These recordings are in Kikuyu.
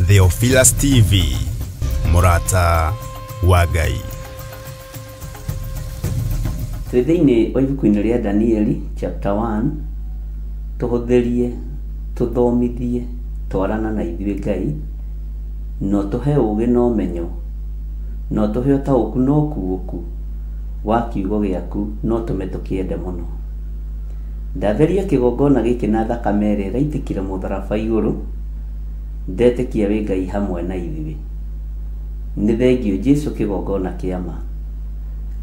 Theophilus TV, mũrata wa Ngai. Twĩ thĩinĩ wa ibuku-inĩ rĩa Danieli chapter 1, tũhũthĩrie, tũthomithie, twarana na ithuĩ Ngai, na ũtũhe ũũgĩ na ũmenyo, na ũtũhe ũtaũku na ũkuũku wa kiugo gĩaku, na ũtũme tũkĩende mũno. Ndatheria kĩgongona gĩkĩ na thakame ĩrĩa ĩraitĩkire mũtharaba igũrũ, ndetĩkia wĩ Ngai hamwe na ithuĩ. Nĩ thengio Jesu kĩgongona kĩa ma.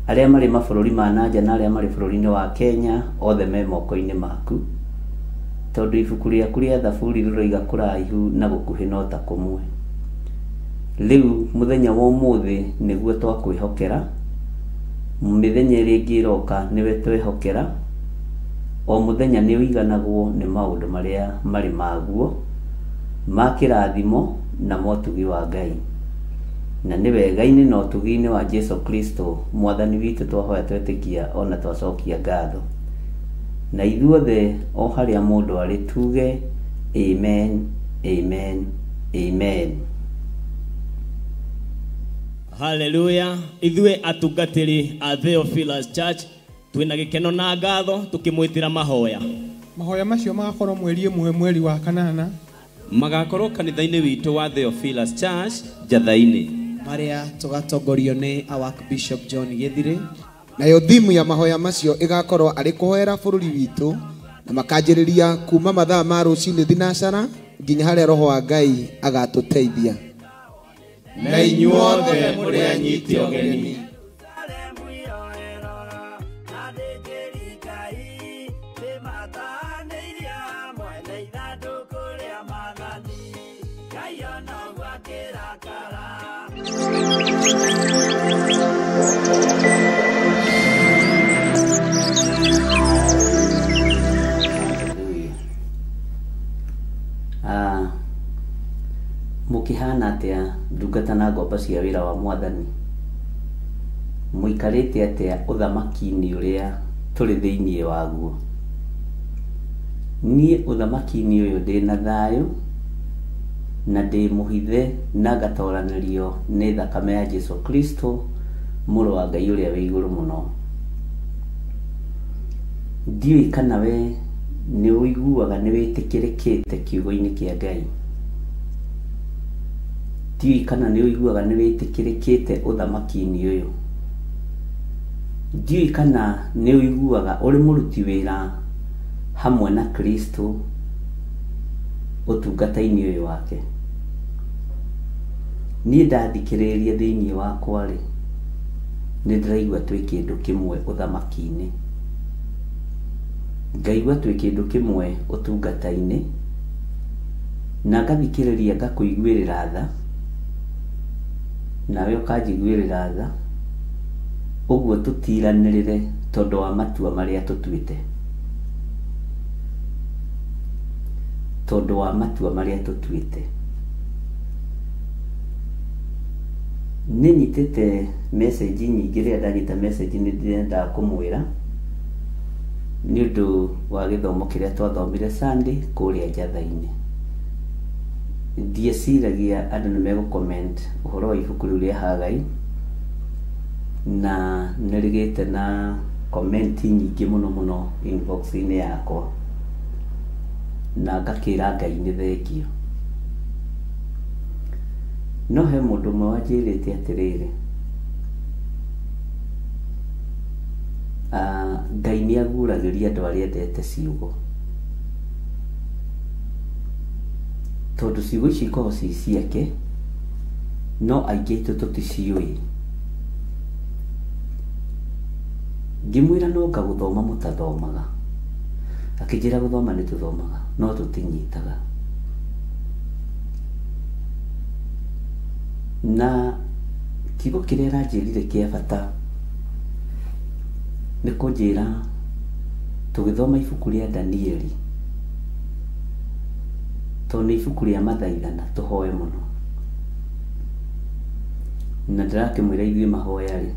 Arĩa marĩ mabũrũri ma nanja na arĩa marĩ bũrũri-inĩ wa Kenya othe me moko-inĩ maku, tondũ ibuku rĩaku rĩa Thaburi rĩroiga kũraihu na gũkuhĩ no ta kũmwe. Rĩu mũthenya wa ũmũthĩ nĩguo twakwĩhokera, mĩthenya ĩrĩa ĩngĩ ĩroka nĩwe twehokera, o mũthenya nĩ ũiganagwo nĩ maũndũ marĩa marĩ maguo, ma kĩrathimo na motugi wa Ngai. Na nĩ wega-inĩ na ũtugi-inĩ wa Jesu Kristo mwathani witũ twahoya twetĩkia ona twacokia ngatho. Na ithuothe o harĩa mũndũ arĩ tuge amen, amen, amen. Haleluya. Ithuĩ atungatĩri a Theophilus Church twĩna gĩkeno na ngatho tũkĩmwĩtĩra mahoya. Mahoya macio magakorwo mweri ĩmwe mweri wa kanana. Magakorwo kanitha-inĩ witũ wa Theophilus Church Njatha-inĩ, marĩa tũgatongorio nĩ our Bishop John Githire. Nayo thimu ya mahoya macio ĩgakorwo arĩ kũhoera bũrũri witũ, na makanjĩrĩria kuma mathaa ma rũcinĩ thinacara nginya harĩa roho wa Ngai agatũteithia. Na inyuothe mũrĩ anyiti ũgeni. Mũkĩhana atĩa ndungata na ngombo cia wĩra wa mwathani? Mũikarĩte atĩa ũthamaki-inĩ ũrĩa tũrĩ thĩinĩ waguo? Niĩ ũthamaki-inĩ ũyũ ndĩ na thayũ na ndĩ mũhithe na ngatoranĩrio nĩ thakame ya Jesu Kristo mũrũ wa Ngai ũrĩa wĩ igũrũ mũno. Ndiũĩ kana we nĩ ũiguaga nĩ wĩtĩkĩrĩkĩte kiugo-inĩ kĩa Ngai. Ndiũĩ kana nĩ ũiguaga nĩ wĩtĩkĩrĩkĩte ũthamaki-inĩ ũyũ. Ndiũĩ kana nĩ ũiguaga ũrĩ mũruti wĩra hamwe na Kristo ũtungata-inĩ ũyũ wake. Niĩ ndathikĩrĩria thĩinĩ wakwa rĩ, nĩ ndĩraigua twĩ kĩndũ kĩmwe ũthamaki-inĩ, ngaigua twĩ kĩndũ kĩmwe ũtungata-inĩ, na ngathikĩrĩria ngakũiguĩrĩra tha, nawe ũkanjiguĩrĩra tha, ũguo tũtiranĩrĩre tondũ wa matua marĩa tũtuĩte. Tondũ wa matua marĩa tũtuĩte. Nĩ nyitĩte message nyingĩ, rĩrĩa ndanyita message nĩ ndĩrendaga kũmwĩra nĩ ũndũ wa gĩthomo kĩrĩa twathomire Sunday kũrĩa Njatha-inĩ. Ndieciragia andũ nĩ megũ comment ũhoro wa ibuku rĩu rĩa Hagai, na nĩ rĩgĩte na comment nyingĩ mũno mũno inbox-inĩ yakwa, na ngakĩra Ngai nĩ thengio. No he mũndũ ũmwe wanjĩrĩte atĩrĩrĩ, Ngai nĩ aguragĩria andũ arĩa endete ciugo, tondũ ciugo ici ikoragwo ci ciake, no aingĩ aitũ tũticiũĩ. Ngĩmwĩra no ngagũthoma mũtathomaga, akĩnjĩra gũthoma nĩ tũthomaga no tũtinyitaga. Na kiugo kĩrĩa aranjĩrire kĩa bata nĩ kũnjĩra tũgĩthoma ibuku rĩa Danieli, tondũ nĩ ibuku rĩa mathaithana, tũhoe mũno. Na ndĩrakĩmwĩra ithuĩ mahoya rĩ,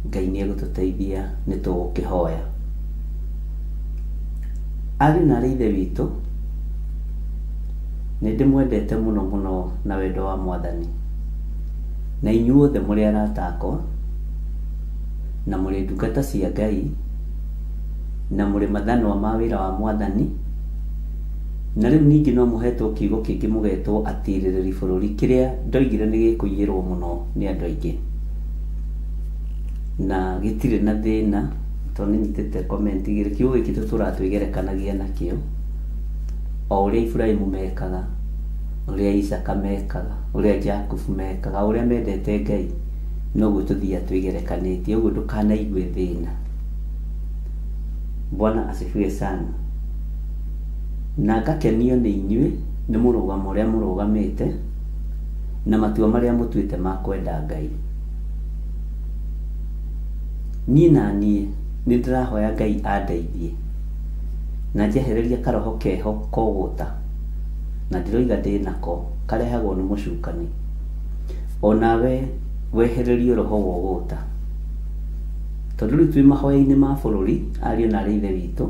Ngai nĩ egũtũteithia nĩ tũgũkĩhoya. Arĩ na arĩ ithe witũ, Nĩ ndĩmwendete mũno mũno na wendo wa Mwathani. Na inyuothe mũrĩ arata akwa, na mũrĩ ndungata cia Ngai, na mũrĩ mathanwa ma wĩra wa Mwathani. Na rĩu ningĩ no mũhetwo kiugo kĩngĩ mũgetwo atirĩrĩri bũrũri, kĩrĩa ndoigire nĩ gĩkũiyĩrwo mũno nĩ andũ aingĩ. Na gĩtirĩ na thĩna, tondũ nĩ nyitĩte comment igĩrĩ. Kiugo gĩkĩ tũtũraga twĩgerekanagia nakĩo, o ũrĩa Iburahĩmu mekaga, ũrĩa Isaka mekaga, ũrĩa Jakubu mekaga, ũrĩa mendete Ngai, noguo tũthiaga twĩgerekanĩtie. Ũguo ndũkanaigue thĩna. Bwana asifiwe sana. Na ngakenio nĩ inyuĩ nĩ mũrũgamo ũrĩa mũrũgamĩte na matua marĩa mũtuĩte ma kwenda Ngai. Niĩ na niĩ nĩ ndĩrahoya Ngai andeithie na njehererie karoho keho kogũta, na ndĩroiga ndĩnako, karehagwo nĩ mũcukani. Onawe wehererio roho wa ũgũta, tondũ rĩu twĩ mahoya-inĩ ma bũrũri, ariũ na arĩ ithe witũ,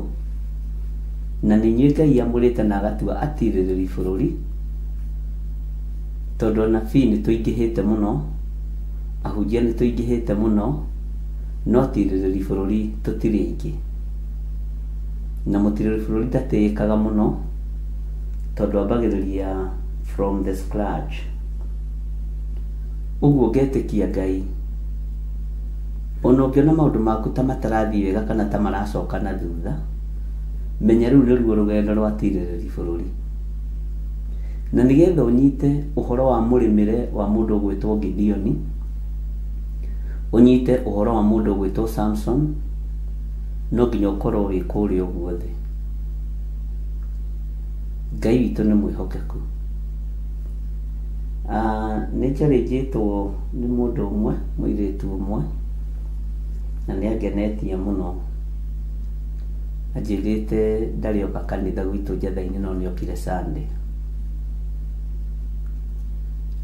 na nĩ inyuĩ Ngai amũrĩte na agatua atirĩrĩri bũrũri, tondũ anabii nĩ tũingĩhĩte mũno, ahunjia nĩ tũingĩhĩte mũno, no atirĩrĩri bũrũri tũtirĩ aingĩ. Na mũtirĩrĩri bũrũri ndatĩĩkaga mũno, tondũ ambagĩrĩria from the scratch. Ũguo ngetĩkia Ngai, ona ũngĩona maũndũ maku ta matarathiĩ wega kana ta maracoka na thutha, menya rĩu nĩruo rũgendo rwa atirĩrĩri bũrũri. Na nĩgetha ũnyite ũhoro wa mũrĩmĩre wa mũndũ ũgwĩtwo Gideoni, ũnyite ũhoro wa mũndũ ũgwĩtwo Samson, no nginya ũkorwo wĩ kũrĩa ũguo thĩ. Ngai witũ nĩ mwĩhokeku. Nĩ njarĩnjĩtwo nĩ mũndũ ũmwe, mũirĩtu ũmwe, na nĩ angenetie mũno. Anjĩrĩte ndarĩ oka kanitha gwitũ Njetha-inĩ, no nĩ okire Sunday.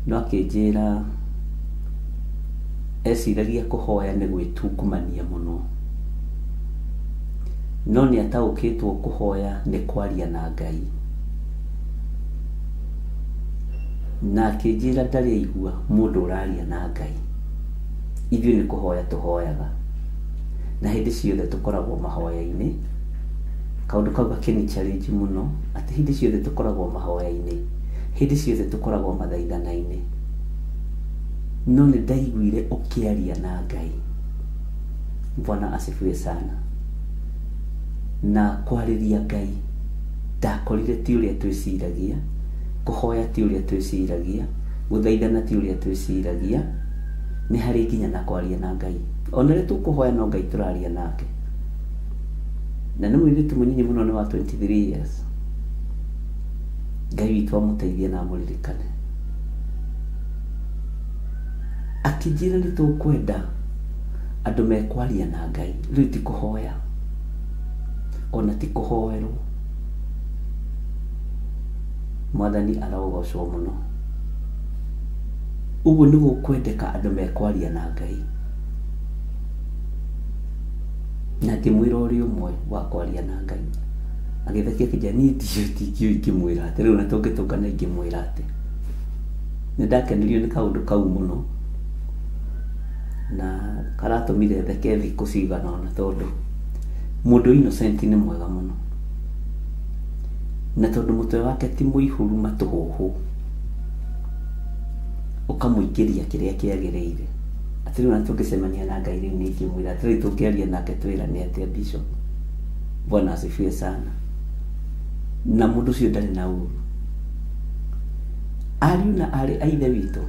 No akĩnjĩra eciragia kũhoya nĩ gwĩtungumania mũno, no nĩ ataũkĩtwo kũhoya nĩ kwaria na Ngai. Na akĩnjĩra ndarĩ aigua mũndũ ũraria na Ngai. Ithuĩ nĩ kũhoya tũhoyaga, na hĩndĩ ciothe tũkoragwo mahoya-inĩ. Kaũndũ kau gakĩni challenge mũno, atĩ hĩndĩ ciothe tũkoragwo mahoya-inĩ, hĩndĩ ciothe tũkoragwo mathaithana-inĩ. No nĩ ndaiguire ũkĩaria na Ngai. Bwana asifiwe sana. Na kwarĩria Ngai ndakorire ti ũrĩa twĩciragia, kũhoya ti ũrĩa twĩciragia, gũthaithana ti ũrĩa twĩciragia, nĩ harĩ nginya na kwaria na Ngai. Ona rĩrĩa tũkũhoya no Ngai tũraria nake. Na nĩ mũirĩtu mũnyinyi mũno, nĩ wa 23 years. Ngai witũ amũteithie na amũririkane. Akĩnjĩra nĩ tũkwenda andũ mekwaria na Ngai, rĩu ti kũhoya, ona ti kũhoerwo. Mwathani arogocwo mũno. Ũguo nĩ gũkwendeka andũ mekwaria na Ngai. Na ngĩmwĩra ũrĩ ũmwe wa kwaria na Ngai. Agĩthekia akĩnjĩra niĩ ndiũĩ, ndingĩũĩ ingĩmwĩra atĩ rĩu na tũngĩtũngana ingĩmwĩra atĩ. Nĩ ndakenirio nĩ kaũndũ kau mũno, na karatũmire theke thikũ cigana ũna, tondũ mũndũ innocent nĩ mwega mũno, na tondũ mũtwe wake ti mũihũru matũhũhũ, ũkamũingĩria kĩrĩa kĩagĩrĩire. Atĩ rĩu na tũngĩcemania na Ngai rĩu nĩ ingĩmwĩra atĩ rĩu tũngĩaria nake twĩrane atĩa Bishop. Bwana asifiwe sana. Na mũndũ ũcio ndarĩ na ũru. Ariũ na arĩ a ithe witũ,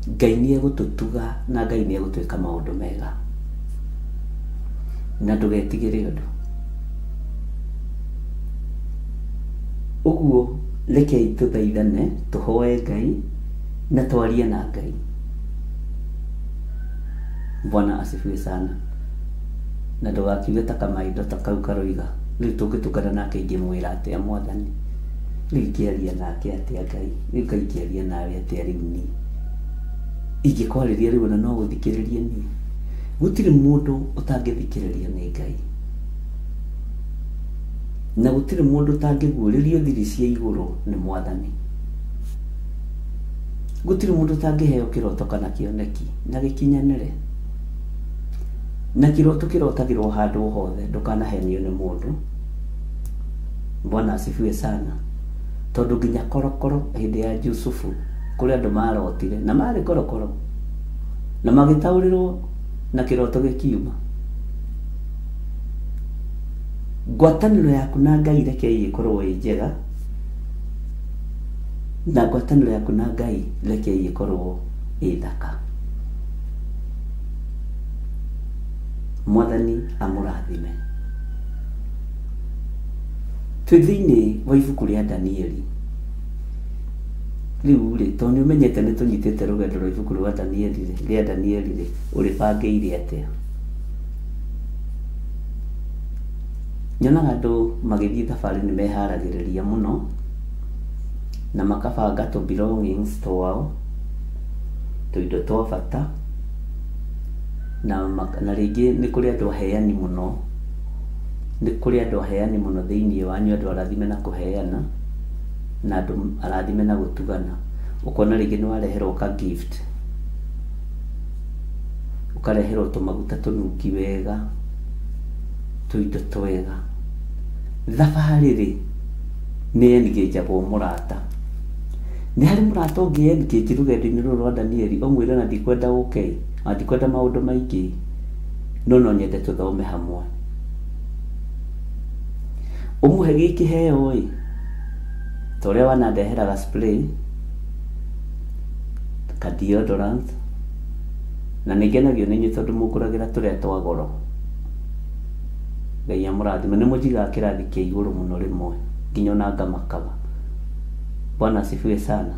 Ngai nĩ egũtũtuga na Ngai nĩ egũtwĩka maũndũ mega, na ndũgetigĩre ũndũ. Ũguo rekei tũthaithane, tũhoe Ngai na twarie na Ngai. Bwana asifiwe sana. Na ndũgakiuge ta kamaindo ta kau karoiga, rĩu tũngĩtũngana nake ingĩmwĩra atĩa Mwathani, rĩu ingĩaria nake atĩa Ngai, rĩu Ngai ingĩaria nawe atĩa rĩu niĩ ingĩkwarĩria rĩu ona no gũthikĩrĩrie niĩ. Gũtirĩ mũndũ ũtangĩthikĩrĩrio nĩ Ngai. Na gũtirĩ mũndũ ũtangĩguũrĩrio thiri cia igũrũ nĩ Mwathani. Gũtirĩ mũndũ ũtangĩheo kĩroto kana kĩoneki na gĩkinyanĩre. Na kĩroto kĩrotagĩrwo handũ hothe, ndũkanahenio nĩ mũndũ. Bwana asifiwe sana. Tondũ nginya korokoro hĩndĩ ya Jusufu kũrĩ andũ marotire na marĩ korokoro na magĩtaũrĩrwo na kĩroto gĩkiuma. Ngwatanĩro yaku na Ngai rekei ĩkorwo ĩ njega, na ngwatanĩro yaku na Ngai rekei ĩkorwo ĩ thaka. Mwathani amũrathime. Twĩ thĩinĩ wa ibuku rĩa Danieli. Rĩu rĩ, tondũ nĩ ũmenyete nĩ tũnyitĩte rũgendo rwa ibuku rwa Danieli rĩ, rĩa Danieli rĩ, ũrĩbangĩire atĩa? Nyonaga andũ magĩthiĩ thabarĩ nĩ meharagĩrĩria mũno na makabanga tũ belongings twao, tũindo twa bata, na rĩngĩ nĩ kũrĩ andũ aheani mũno, nĩ kũrĩ andũ aheani mũno thĩinĩ wanyu, andũ arathime na kũheana na andũ arathime na gũtugana. Ũkona rĩngĩ nĩ wareherwo ka gift, ũkareherwo tũmaguta tũnungi wega, tũindo twega. Thabarĩ rĩ, nĩ engagagwo mũrata. Nĩ harĩ mũrata ũngĩ engage rũgendo-inĩ rũrũ rwa Danieli, ũmwĩre ona ndikwenda ũke, ona ndikwenda maũndũ maingĩ, no no nyende tũthome hamwe. Ũmũhe gĩkĩheo ĩ, ta ũrĩa wanandeheraga spray, ka deodorant, na nĩ ngenagio nĩ inyuĩ tondũ mũngũragĩra tũrĩa twa goro. Ngai amũrathime. Nĩ mũnjigaga kĩrathi kĩa igũrũ mũno rĩmwe nginya ona ngamakaga. Bwana asifiwe sana.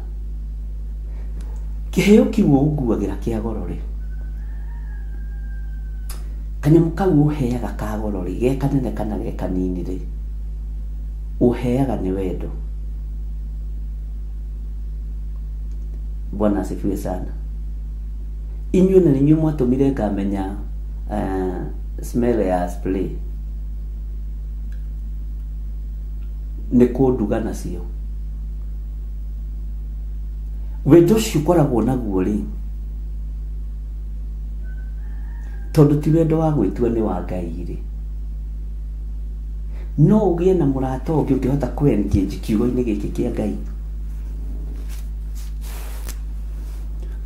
Kĩheo kĩu ũnguagĩra kĩa goro rĩ, kanyamũ kau ũheaga ka goro rĩ, ge kanene kana ge kanini rĩ, ũheaga nĩ wendo. Bwana asifiwe sana. Inyuĩ na inyuĩ mwatũmire ngamenya smell ya spray nĩ kũnduga nacio. Wendo ũcio ũkoragwo naguo rĩ, tondũ ti wendo wa gwĩtua nĩ wa Ngai rĩ, no ũgĩe na mũrata ũngĩ ũngĩhota kũ engage kiugo-inĩ gĩkĩ kĩa Ngai.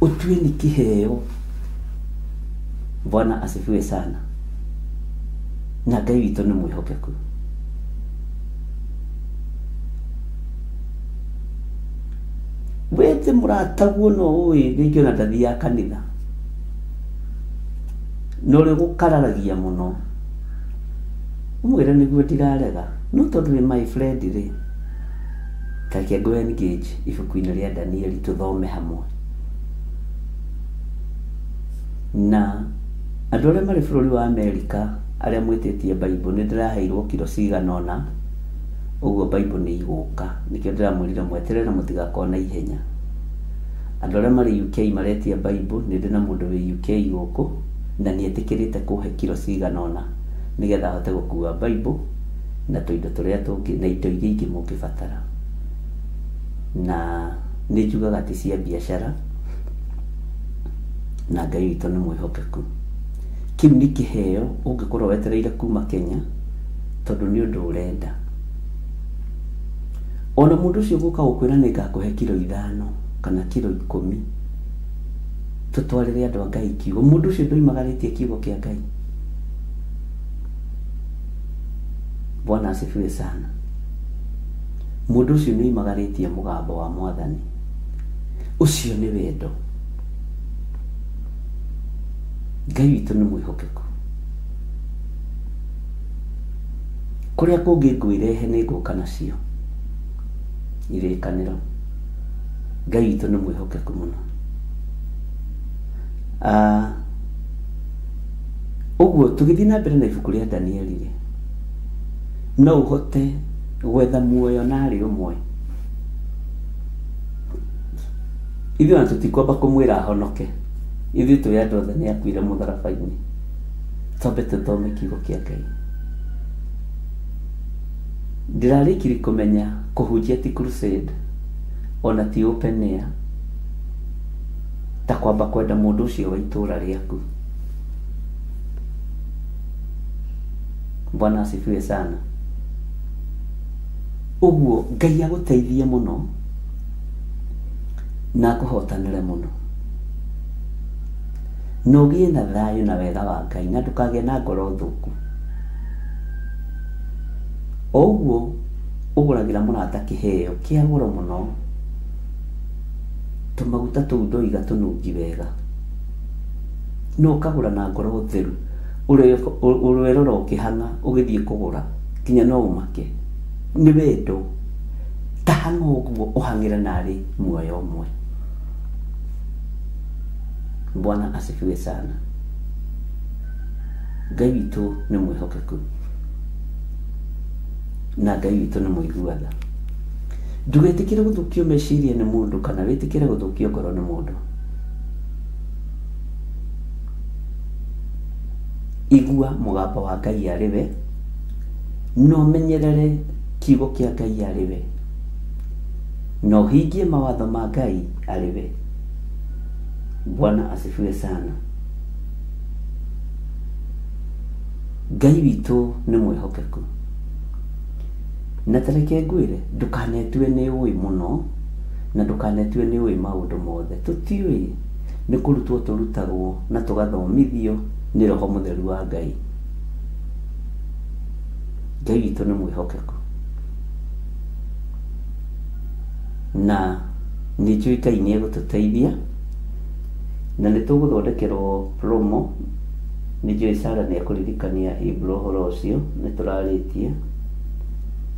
Ũtue nĩ kĩheo. Bwana asifiwe sana. Na Ngai witũ nĩ mwĩhokeku. Wethe mũrataguo no ũĩ rĩngĩ ona ndathiaga kanitha, na ũrĩa ũgũkararagia mũno, ũmwĩre nĩguo ndirarega, no tondũ wĩ my friend rĩ, tareke ngũ engage ibuku-inĩ rĩa Danieli tũthome hamwe. Na andũ arĩa marĩ bũrũri wa Amerika arĩa mwĩtĩtie Bible, nĩ ndĩraheirwo kiro cigana ũna, ũguo Bible nĩ igũka. Nĩkĩo ndĩramwĩrire mweterere na mũtigakorwo na ihenya. Andũ arĩa marĩ UK maretia Bible, nĩ ndĩ na mũndũ wĩ UK gũkũ na nĩ etĩkĩrĩte kũhe kiro cigana ũna nĩgetha ahote gũkua Bible na tũindo tũrĩa tũngĩ na indo iria ingĩ mũngĩbatara. Na nĩ njugaga ti cia biacara, na Ngai witũ nĩ mwĩhokeku. Kĩu nĩ kĩheo ũngĩkorwo wetereire kuma Kenya tondũ nĩ ũndũ ũrenda. Ona mũndũ ũcio gũka gũkwĩra nĩ ngakũhe kiro 5 kana kiro 10, tũtwarĩre andũ a Ngai kiugo. Mũndũ ũcio ndoimagarĩtie kiugo kĩa Ngai. Bwana asifiwe sana. Mũndũ ũcio nĩ oimagarĩtie mũgambo wa Mwathani. Ũcio nĩ wendo. Ngai witũ nĩ mwĩhokeku. Kũrĩa kũngĩ ngwĩrehe nĩ ngũka nacio irĩkanĩro. Ngai witũ nĩ mwĩhokeku mũno. Ũguo tũgĩthiĩ na mbere na ibuku rĩa Danieli rĩ, no ũhote gwetha muoyo narĩ ũmwe. Ithuĩ ona tũtikwamba kũmwĩra ahonoke, ithuĩ twĩ andũ othe nĩ akuire mũtharaba-inĩ. Twambe tũthome kiugo kĩa Ngai. Ndĩrarĩkirie kũmenya kũhunjia ti crusade ona ti open air, ta kwamba kwenda mũndũ ũcio wa itũra rĩaku. Bwana asifiwe sana. Ũguo Ngai agũteithie mũno na akũhotanĩre mũno, na ũgĩe na thayũ na wega wa Ngai, na ndũkagĩe na ngoro thũku. O ũguo ũgũragĩra mũrata kĩheo kĩa goro mũno, tũmaguta tũu ndoiga tũnungi wega, no ũkagũra na ngoro theru, ũrerora ũkĩhang'a ũgĩthiĩ kũgũra nginya no ũmake nĩ wendo. Ta hang'a ũguo ũhang'ĩre narĩ muoyo ũmwe. Bwana asifiwe sana. Ngai witũ nĩ mwĩhokeku na Ngai witũ nĩ mũigua tha. Ndũgetĩkĩre gũthũkio meciria nĩ mũndũ kana wĩtĩkĩre gũthũkio ngoro nĩ mũndũ. Igua mũgambo wa Ngai arĩ we, na ũmenyerere kiugo kĩa Ngai arĩ we, na ũhingie mawatho ma Ngai arĩ we. Bwana asifiwe sana. Ngai witũ nĩ mwĩhokeku. Na tareke ngwĩre, ndũkanetue nĩ ũĩ mũno na ndũkanetue nĩ ũĩ maũndũ mothe. Tũtiũĩ, nĩ kũrutwo tũrutagwo na tũgathomithio nĩ Roho Mũtheru wa Ngai. Ngai witũ nĩ mwĩhokeku na nĩ njũĩ Ngai nĩ egũtũteithia na nĩ tũgũthondekerwo promo. Nĩ njũĩ Sarah nĩ ekũririkania Ibro ũhoro ũcio, nĩ tũrarĩtie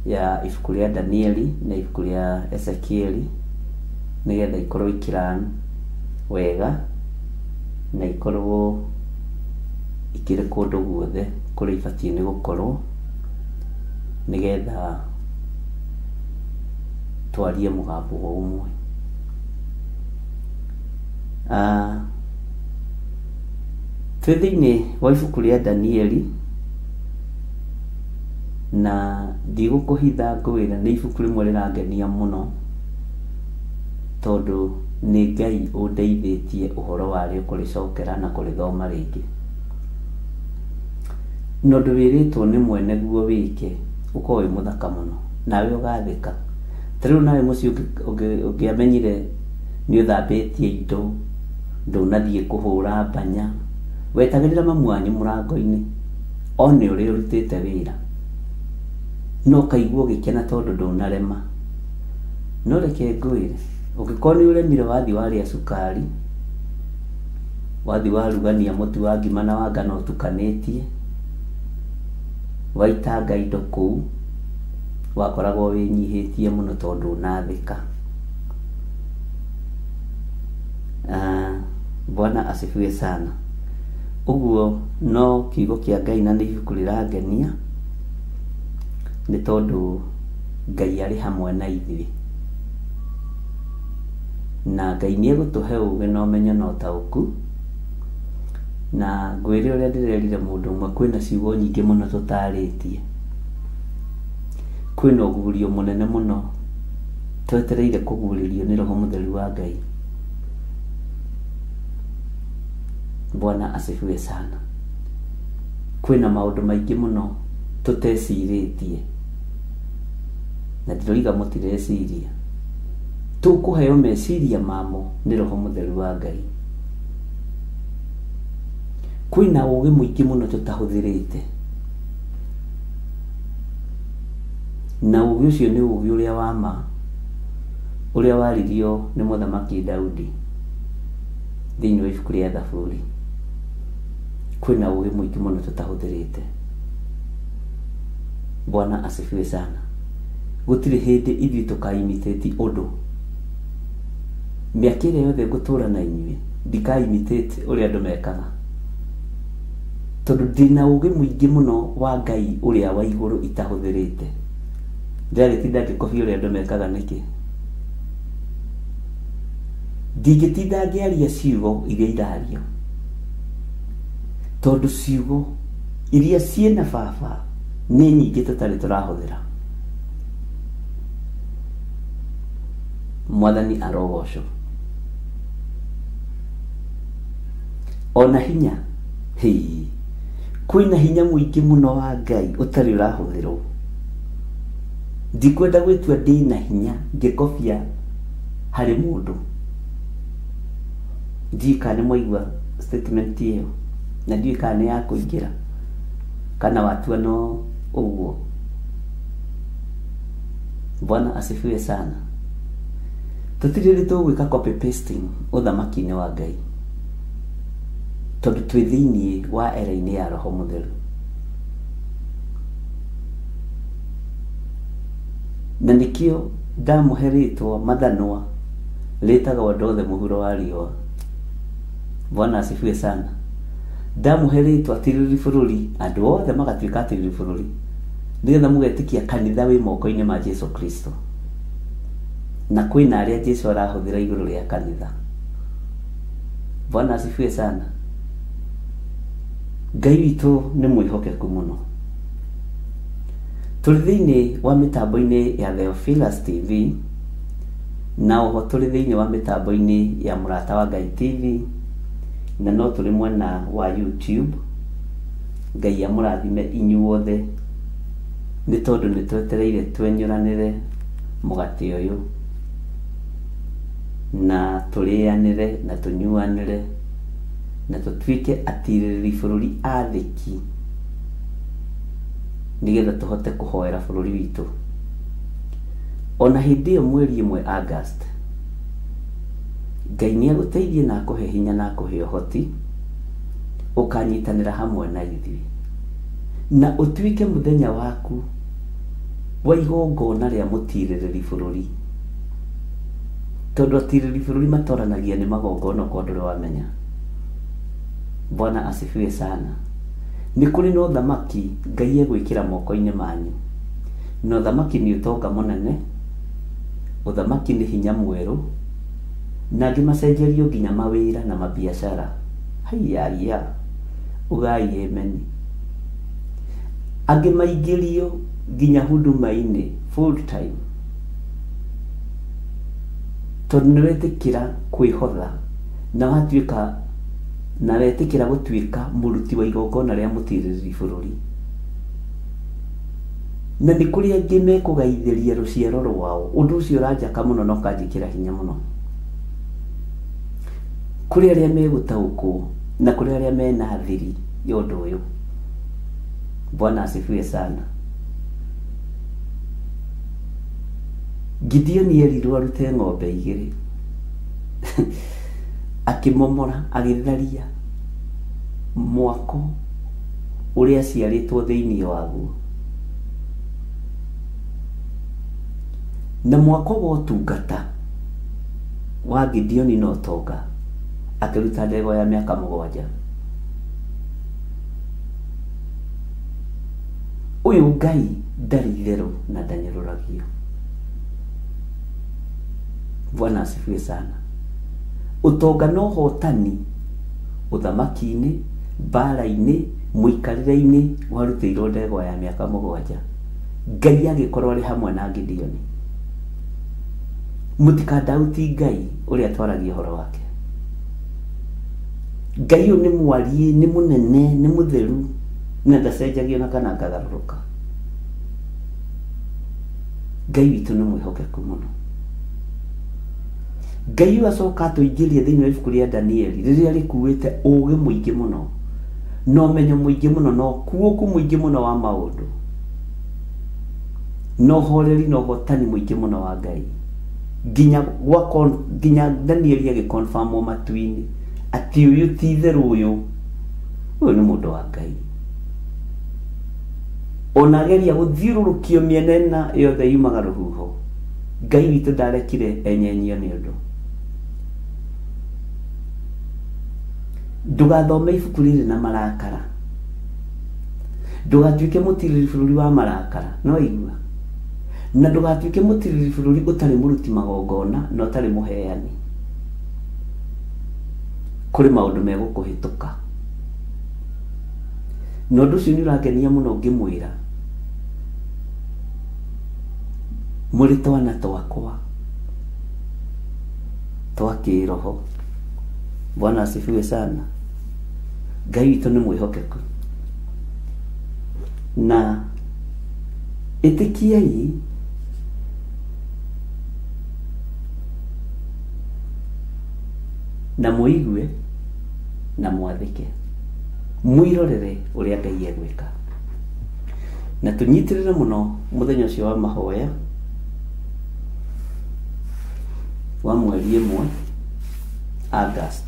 ya ibuku rĩa Danieli na ibuku rĩa Ezekieli, nĩgetha ikorwo ikĩran wega na ikorwo ikĩrĩ kũndũ guothe kũrĩa ibatiĩ nĩ gũkorwo, nĩgetha twarie mũgambo o ũmwe. Twĩ thĩinĩ wa ibuku rĩa Danieli, na ndigũkũhitha ngwĩre nĩ ibuku rĩmwe rĩrangenia mũno, tondũ nĩ Ngai ũndeithĩtie ũhoro warĩo kũrĩcokera na kũrĩthoma rĩngĩ. Na ũndũ wĩrĩtwo nĩ mwene guo wĩke ũkorwo wĩ mũthaka mũno, nawe ũgathĩka. Ta rĩu nawe mũciĩ ũngĩamenyire nĩ ũthambĩtie indo, ndũnathiĩ kũhũra mbanya, wetagĩrĩra mamu wanyu mũrango-inĩ one ũrĩa ũrutĩte wĩra, no ũkaigua ũgĩkena tondũ ndũnarema. No reke ngwĩre, ũngĩkorwo nĩ ũremire wathiĩ warĩa cukari, wathiĩ warugania mũtu wa ngima na wa ngano ũtukanĩtie, waitanga indo kũu, wakoragwo wĩnyihĩtie mũno tondũ ũnathĩka. Bwana asifiwe sana. Ũguo no kiugo kĩa Ngai na nĩ ibuku rĩrangenia nĩ tondũ Ngai arĩ hamwe na ithuĩ, na Ngai nĩ egũtũhe ũũgĩ na ũmenyo na ũtaũku. Na ngwĩre ũrĩa ndĩrerire mũndũ ũmwe, kwĩna ciugo nyingĩ mũno tũtarĩtie, kwĩna ũguũrio mũnene mũno twetereire kũguũrĩrio nĩ Roho Mũtheru wa Ngai. Bwana asifiwe sana. Kwĩna maũndũ maingĩ mũno tũtecirĩtie, na ndĩroiga mũtireciria, tũkũheo meciria mamo nĩ Roho Mũtheru wa Ngai. Kwĩna ũũgĩ mũingĩ mũno tũtahũthĩrĩte, na ũũgĩ ũcio nĩ ũũgĩ ũrĩa wa ma, ũrĩa waririo nĩ Mũthamaki Daudi thĩinĩ wa ibuku rĩa Thaburi. Kwĩna ũũgĩ mũingĩ mũno tũtahũthĩrĩte. Bwana asifiwe sana. Gũtirĩ hĩndĩ ithuĩ tũkaimitate ũndũ. Mĩaka ĩrĩa yothe ngũtũra na inyuĩ ndikaimitate ũrĩa andũ mekaga, tondũ ndĩna ũũgĩ mũingĩ mũno wa Ngai ũrĩa wa igũrũ itahũthĩrĩte. Ndĩragĩtinda ngĩkobia ũrĩa andũ mekaga nĩkĩ? Ndingĩtinda ngĩaria ciugo iria irario, tondũ ciugo iria ciĩna baba nĩ nyingĩ tũtarĩ tũrahũthĩra. Mwathani arogocwo. Ona hinya hii kwĩna hinya mũingĩ mũno wa Ngai ũtarĩ ũrahũthĩrwo. Ndikwenda gwĩtua ndĩna hinya ngĩkobia harĩ mũndũ. Ndiũĩ kana nĩ mwaigua statement ĩyo, na ndiũĩ kana nĩ ya kũingĩra kana watua no ũguo. Bwana asifiwe sana. Tũtirĩ rĩ tũgwĩka copy pasting ũthamaki-inĩ wa Ngai, tondũ twĩ thĩiniĩ wa era-inĩ ya Roho Mũtheru. Na nĩkĩo ndamũhe rĩtwa mathanwa rĩtagwo andũ othe mũhuro wa riũa. Bwana asifiwe sana. Ndamũhe rĩtwa atirĩrĩri bũrũri, andũ othe magatuĩka atirĩrĩri bũrũri, nĩgetha mũgetĩkia kanitha wĩ moko-inĩ ma Jesu Kristo, na kwĩna arĩa Jesu arahũthĩra igũrũ rĩa kanitha. Bwana asifiwe sana. Ngai witũ nĩ mwĩhokeku mũno. Tũrĩ thĩiniĩ wa mĩtambo-inĩ ya Theophilus TV, na oho tũrĩ thĩiniĩ wa mĩtambo-inĩ ya Mũrata wa Ngai TV, na no tũrĩ mwena wa YouTube. Ngai amũrathime inyuothe, nĩ tondũ nĩ twetereire twenyũranĩre mũgate ũyũ, na tũrĩanĩre na tũnyuanĩre, na tũtuĩke atirĩrĩri bũrũri athĩki, nĩgetha tũhote kũhoera bũrũri witũ. Ona hĩndĩ ĩyo mweri ĩmwe August, Ngai nĩ agũteithie na akũhe hinya na akũhe ũhoti, ũkanyitanĩra hamwe na ithuĩ, na ũtuĩke mũthenya waku wa igongona rĩa mũtirĩrĩri bũrũri, tondũ atirĩrĩri bũrũri matoranagia nĩ magongona kwa ndũrĩ wamenya. Bwana asifiwe sana. Nĩ kũrĩ na ũthamaki Ngai egwĩkĩra moko-inĩ manyu, na ũthamaki nĩ ũtonga mũnene, ũthamaki nĩ hinya mwerũ, na angĩ macenjerio nginya mawĩra na mabiacara. Haiya, ugai amen. Angĩ maingĩrio nginya huduma-inĩ full time, tondũ nĩ wetĩkĩra kwĩhotha na watuĩka na wetĩkĩra gũtuĩka mũruti wa igongona rĩa mũtirĩrĩri bũrũri. Na nĩ kũrĩ angĩ mekũgaithĩria rũciaro rwao. Ũndũ ũcio ũranjaka mũno na ũkanjĩkĩra hinya mũno. Kũrĩ arĩa megũtaũkwo na kũrĩ arĩa mena thiri ya ũndũ ũyũ. Bwana asifiwe sana. Gideoni erirwo arute ng'ombe igĩrĩ, akĩmomora agĩtharia mwako ũrĩa aciarĩtwo thĩiniĩ waguo, na mwako wa ũtungata wa Gideoni na ũtonga akĩruta ndegwa ya mĩaka 7. Ũyũ Ngai ndarĩ itherũ na ndanyũrũragio. Bwana asifiwe sana. Ũtonga na ũhotani ũthamaki-inĩ, mbara-inĩ, mũikarĩre-inĩ warutĩirwo ndegwa ya mĩaka 7. Ngai agĩkorwo arĩ hamwe na Gideoni. Mũtikandauti Ngai ũrĩa twaragia ũhoro wake. Ngai ũyũ nĩ mwariĩ, nĩ mũnene, nĩ mũtheru, na ndacenjagio na kana akagarũrũka. Ngai witũ nĩ mwĩhokeku mũno. Ngai ũyũ acoka atũingĩrie thĩinĩ wa ibuku rĩa Danieli rĩrĩa rĩkuĩte ũũgĩ mũingĩ mũno, na ũmenyo mũingĩ mũno, na ũkuũku mũingĩ mũno wa maũndũ, na ũhoreri na ũhotani mũingĩ mũno wa Ngai, nginya Danieli agĩconfirmwo matu-inĩ atĩ ũyũ ti itherũ, ũyũ nĩ mũndũ wa Ngai. Ona ageria gũthiũrũrũkio mĩena ĩna yothe yumaga rũhuho, Ngai witũ ndarekire enyenyio nĩ ũndũ. Ndũgathome ibuku rĩrĩ na marakara, ndũgatuĩke mũtirĩrĩri bũrũri wa marakara, no igua, na ndũgatuĩke mũtirĩrĩri bũrũri ũtarĩ mũruti magongona na ũtarĩ mũheani. Kũrĩ maũndũ megũkũhĩtũka, na ũndũ ũcio nĩ ũrangenia mũno ngĩmwĩra mũrĩ twana twakwa. kĩroho. Bwana asifiwe sana. Ngai witũ nĩ mwĩhokeku. Na ĩtĩkiai na mũigue na mwathĩke, mwĩrorere ũrĩa Ngai egwĩka. Na tũnyitĩrĩre mũno mũthenya ũcio wa mahoya wa mweri 1 August,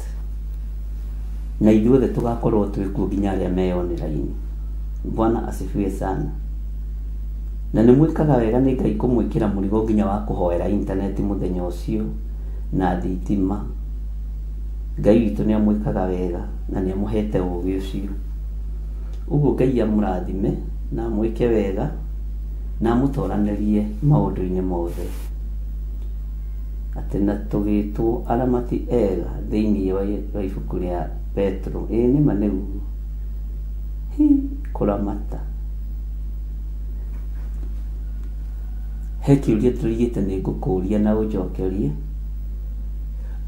na ithuothe tũgakorwo twĩ kuo nginya arĩa meyonera-inĩ. Bwana asifiwe sana. Na nĩ mwĩkaga wega nĩ Ngai kũmwĩkĩra mũrigo nginya wa kũhoera intaneti mũthenya ũcio na thitima. Ngai witũ nĩ amwĩkaga wega na nĩ amũhete ũũgĩ ũcio. Ũguo Ngai amũrathime na amwĩke wega na amũtoranĩrie maũndũ-inĩ mothe. Atĩ na tũgĩtwo aramati ega thĩinĩ wa ibuku rĩa Petro. Ĩĩ nĩma nĩguo. Hi, kũramata. He kĩũria tũrigĩte nĩ ngũkũria na ũnjokerie.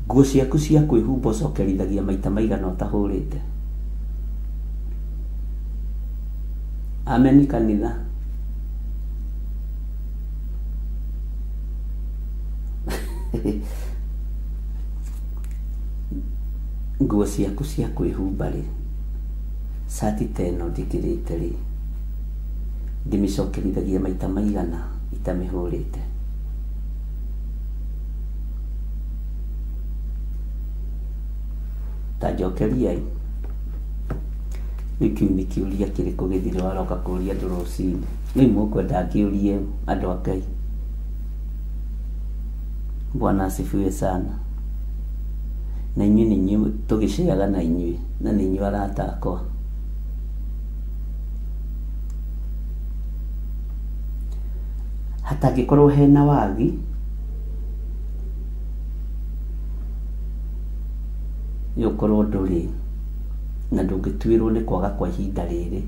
Nguo ciaku cia kwĩhumba ũcokerithagia maita maigana ũtahũrĩte? Ameni kanitha. Nguo ciaku cia kwĩhumba rĩ, cati ta ĩno njĩkĩrĩte rĩ, ndĩmĩcokerithagia maita maigana itamĩhũrĩte? Ta njokeriai. Rĩu kĩu nĩ kĩũria kĩrĩkũ gĩthire waroka kũũria andũ rũcinĩ? Rĩu mũkwenda ngĩũrie andũ a Ngai. Bwana asifiwe sana. Na inyuĩ nĩ inyuĩ tũgĩceaga na inyuĩ, na nĩ inyuĩ arata akwa. Hatangĩkorwo hena wagi, nĩ ũkorwo ndũrĩ na ndũngĩtuĩrwo nĩ kwaga kwa ihinda rĩrĩ,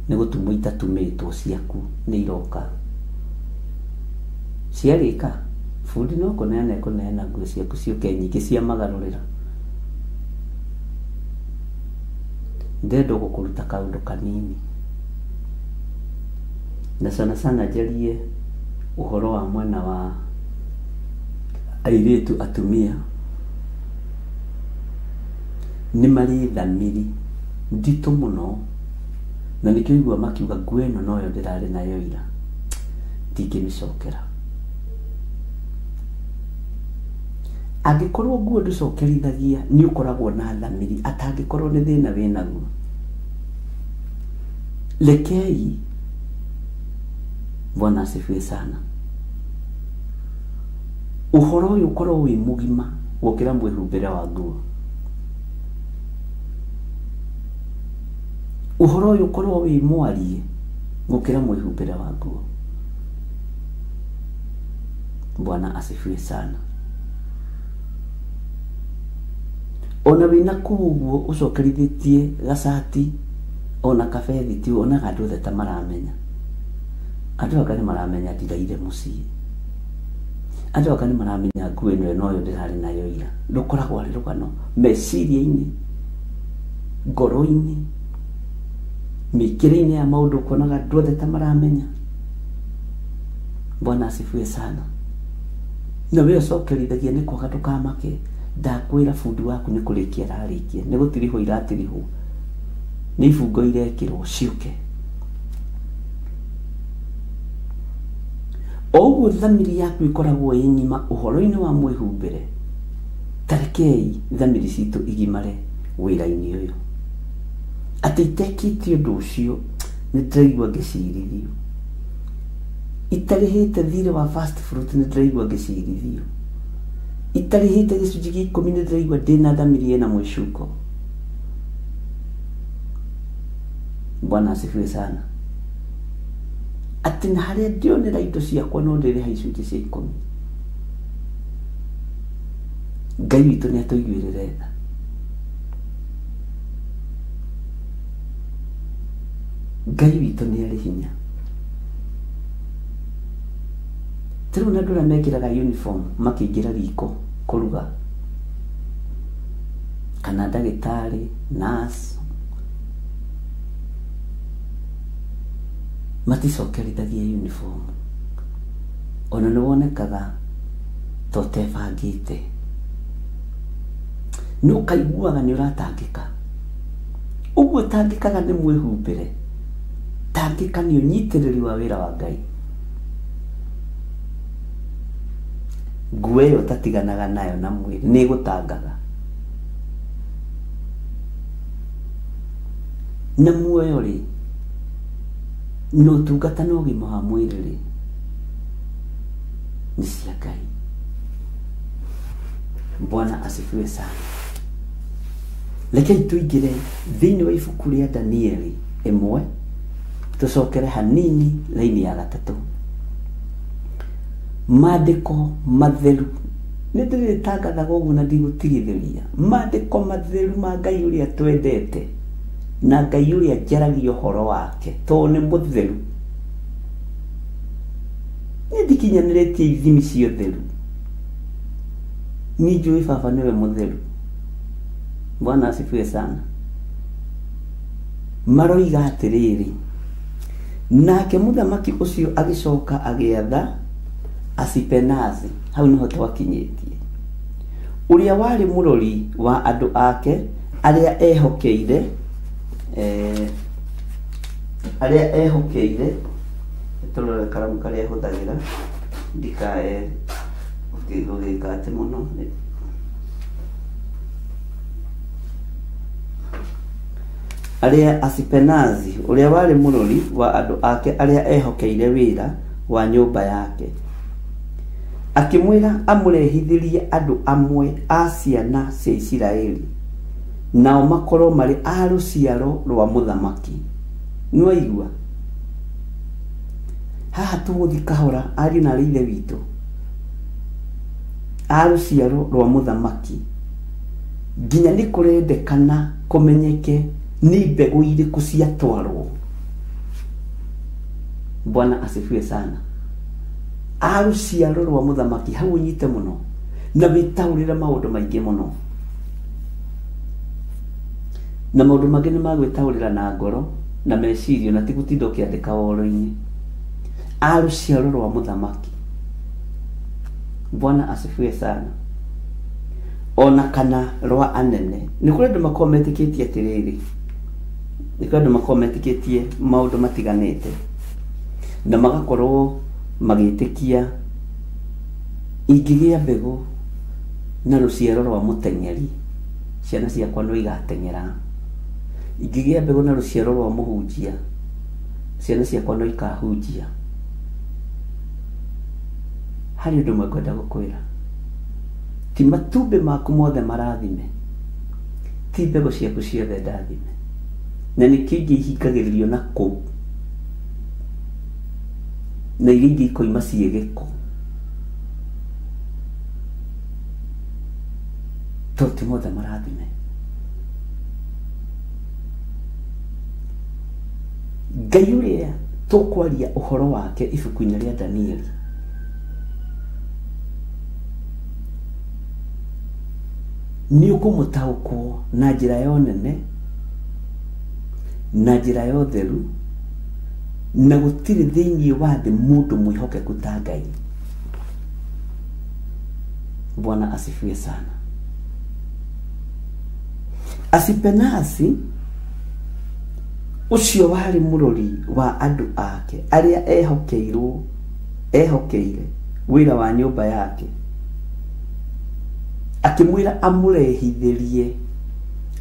nĩ gũtumwo itatumĩtwo ciaku nĩ iroka. Ciarĩka, bundi no kũneana ekũneana nguo ciaku ciũke nyingĩ cia magarũrĩra. Ndĩrenda gũkũruta kaũndũ kanini. Na sana sana njarie ũhoro wa mwena wa airĩtu atumia. Nĩ marĩ thamiri nditũ mũno, na nĩkĩo igua makiuga nguo ĩno noyo ndĩrarĩ nayo ira, ndingĩmĩcokera. Angĩkorwo nguo ndũcokerithagia nĩ ũkoragwo na thamiri, atangĩkorwo nĩ thĩna wĩnaguo. Rekei. Bwana asifiwe sana. Ũhoro ũyũ ũkorwo wĩ mũgima gũkĩra mwĩhumbĩre wa nguo. Ũhoro ũyũ ũkorwo wĩ mwarie gũkĩra mwĩhumbĩre wa nguo. Bwana asifiwe sana. Ona wĩna kũu ũguo ũcokerithĩtie gacati ona kabethi ti onaga andũ othe ta maramenya. Andũ aka nĩ maramenya ndiraire mũciĩ. Andũ aka nĩ maramenya nguo ĩno noyo ndĩrarĩ nayo ira. Rũkoragwo arĩ rũgano meciria-inĩ, ngoro-inĩ, mĩkĩre-inĩ ya maũndũ ũkonaga andũ othe ta maramenya. Bwana asifiwe sana. Na we ũcokerithagia nĩ kwaga ndũkamake. Ndakwĩra bundi waku nĩ kũrĩkia ararĩkia, nĩ gũtirihwo iratirihwo, nĩ ibungo irekĩrwo ciũke. O ũguo thamiri yaku ĩkoragwo ĩ ng'ima ũhoro-inĩ wa mwĩhumbĩre, ta rekei thamiri citũ igimare wĩra-inĩ ũyũ. Atĩ itekĩtie ũndũ ũcio nĩ ndĩraigua ngĩcirithio. Itarĩhĩte thirĩ wa first fruit nĩ ndĩraigua ngĩcirithio. Itarĩhĩte gĩcunjĩ gĩa 10 nĩ ndĩraigua ndĩna thamiri ĩna mwĩcuko. Bwana asifiwe sana. Atĩ na harĩa ndĩonera indo ciakwa no ndĩrĩha icunjĩ cia 10. Ngai witũ nĩ atũiguĩrĩre tha. Ngai witũ nĩ arĩ hinya. Rĩu na andũ arĩa mekĩraga uniform makĩingĩra riko kũruga, Kana ndagĩtarĩ, nurse, maticokerithagia uniform. Ona nĩ wonekaga ta ũtebangĩte. Nĩ ũkaiguaga nĩ ũratangĩka. Ũguo tangĩkaga nĩ mwĩhumbĩre. Tangĩka nĩ ũnyitĩrĩri wa wĩra wa Ngai. Nguo ĩyo ũtatiganaga nayo na mwĩrĩ nĩ ĩgũtangaga. Na muoyo rĩ, na ũtungata na ũgima wa mwĩrĩ rĩ, nĩ cia Ngai. Bwana asifiwe sana. Rekei tũingĩre thĩinĩ wa ibuku rĩa Danieli 1, tũcokere hanini laini ya 3. Maandĩko matheru nĩ ndĩrĩtangathaga ũguo na ndigũtigithĩria. Maandĩko matheru ma Ngai ũrĩa twendete na Ngai ũrĩa njaragia ũhoro wake tondũ nĩ mũtheru. Niĩ ndikinyanĩrĩtie ithimi cia ũtheru. Niĩ njũĩ baba nĩwe mũtheru. Bwana asifiwe sana. Maroiga atĩrĩrĩ, nake mũthamaki ũcio agĩcoka agĩatha Asipenazi, hau nĩho twakinyĩtie, ũrĩa warĩ mũrori wa andũ ake arĩa ehokeire, tũrore karamu karĩa hũthagĩra ndikae gũgĩka atĩ mũno. Arĩa Asipenazi, ũrĩa warĩ mũrori wa andũ ake arĩa ehokeire wĩra wa nyũmba yake, akĩmwĩra amũrehithĩrie andũ amwe a ciana cia Isiraeli, nao makorwo marĩ a rũciaro rwa mũthamaki. Nĩwaigua? Haha tũgũthiĩ kahora, ariũ na aarĩ a Ithe witũ, a rũciaro rwa mũthamaki, nginya nĩ kũrendekana kũmenyeke nĩ mbegũ irĩkũ ciatwarwo. Bwana asifiwe sana. A rũciaro rwa mũthamaki, hau ũnyite mũno na wĩtaũrĩre maũndũ maingĩ mũno, na maũndũ mangĩ nĩ magwĩtaũrĩra na ngoro na meciria, na ti gũtinda ũkĩandĩka woro-inĩ. A rũciaro rwa mũthamaki. Bwana asifiwe sana. Ona kana rwa anene. Nĩ kũrĩ andũ makoragwo metĩkĩtie atĩrĩrĩ, nĩ kũrĩ andũ makoragwo metĩkĩtie maũndũ matiganĩte, na magakorwo magĩtĩkia ingĩgĩa mbegũ na rũciaro rwa mũteng'eri, ciana ciakwa no igateng'era. Ingĩgĩa mbegũ na rũciaro rwa mũhunjia, ciana ciakwa no ikahunjia. Harĩ ũndũ ũmwe ngwenda gũkwĩra, ti matumbĩ maku mothe marathime, ti mbegũ ciaku ciothe ndathime, na nĩkĩo ingĩ ihingagĩrĩrio na kũu, na iria ingĩ ikoima ciĩ gĩko, tondũ ti mothe marathime. Ngai ũrĩa tũkwaria ũhoro wake ibuku-inĩ rĩa Danieli nĩ ũkũmũtaũkwo na njĩra ya ũnene, na njĩra ya ũtheru, na gũtirĩ thĩinĩ wa thĩ mũndũ mwĩhokeku ta Ngai. Bwana asifiwe sana. Asipenasi ũcio warĩ mũrori wa andũ ake arĩa ehokeire wĩra wa nyũmba yake, akĩmwĩra amũrehithĩrie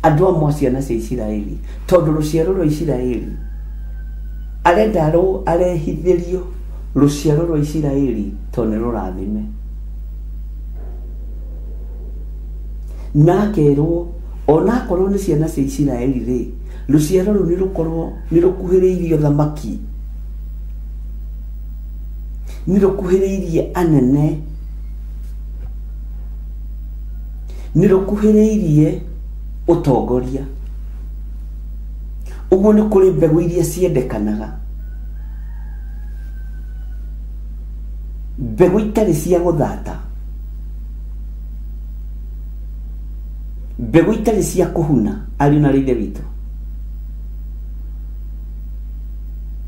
andũ amwe a ciana cia Isiraeli, tondũ rũciaro rwa Isiraeli arenda arehithĩrio rũciaro rwa Isiraeli tondũ nĩ rũrathime. Na akerwo onakorwo nĩ ciana cia Isiraeli rĩ, rũciaro rũu nĩ rũkorwo nĩ rũkuhĩrĩirie thamaki, nĩ rũkuhĩrĩirie anene, nĩ rũkuhĩrĩirie ũtongoria. Ũguo nĩ kũrĩ mbegũ iria ciendekanaga, mbegũ itarĩ cia gũthata. Mbegũ itarĩ cia kũhuna ariũ na ithe witũ,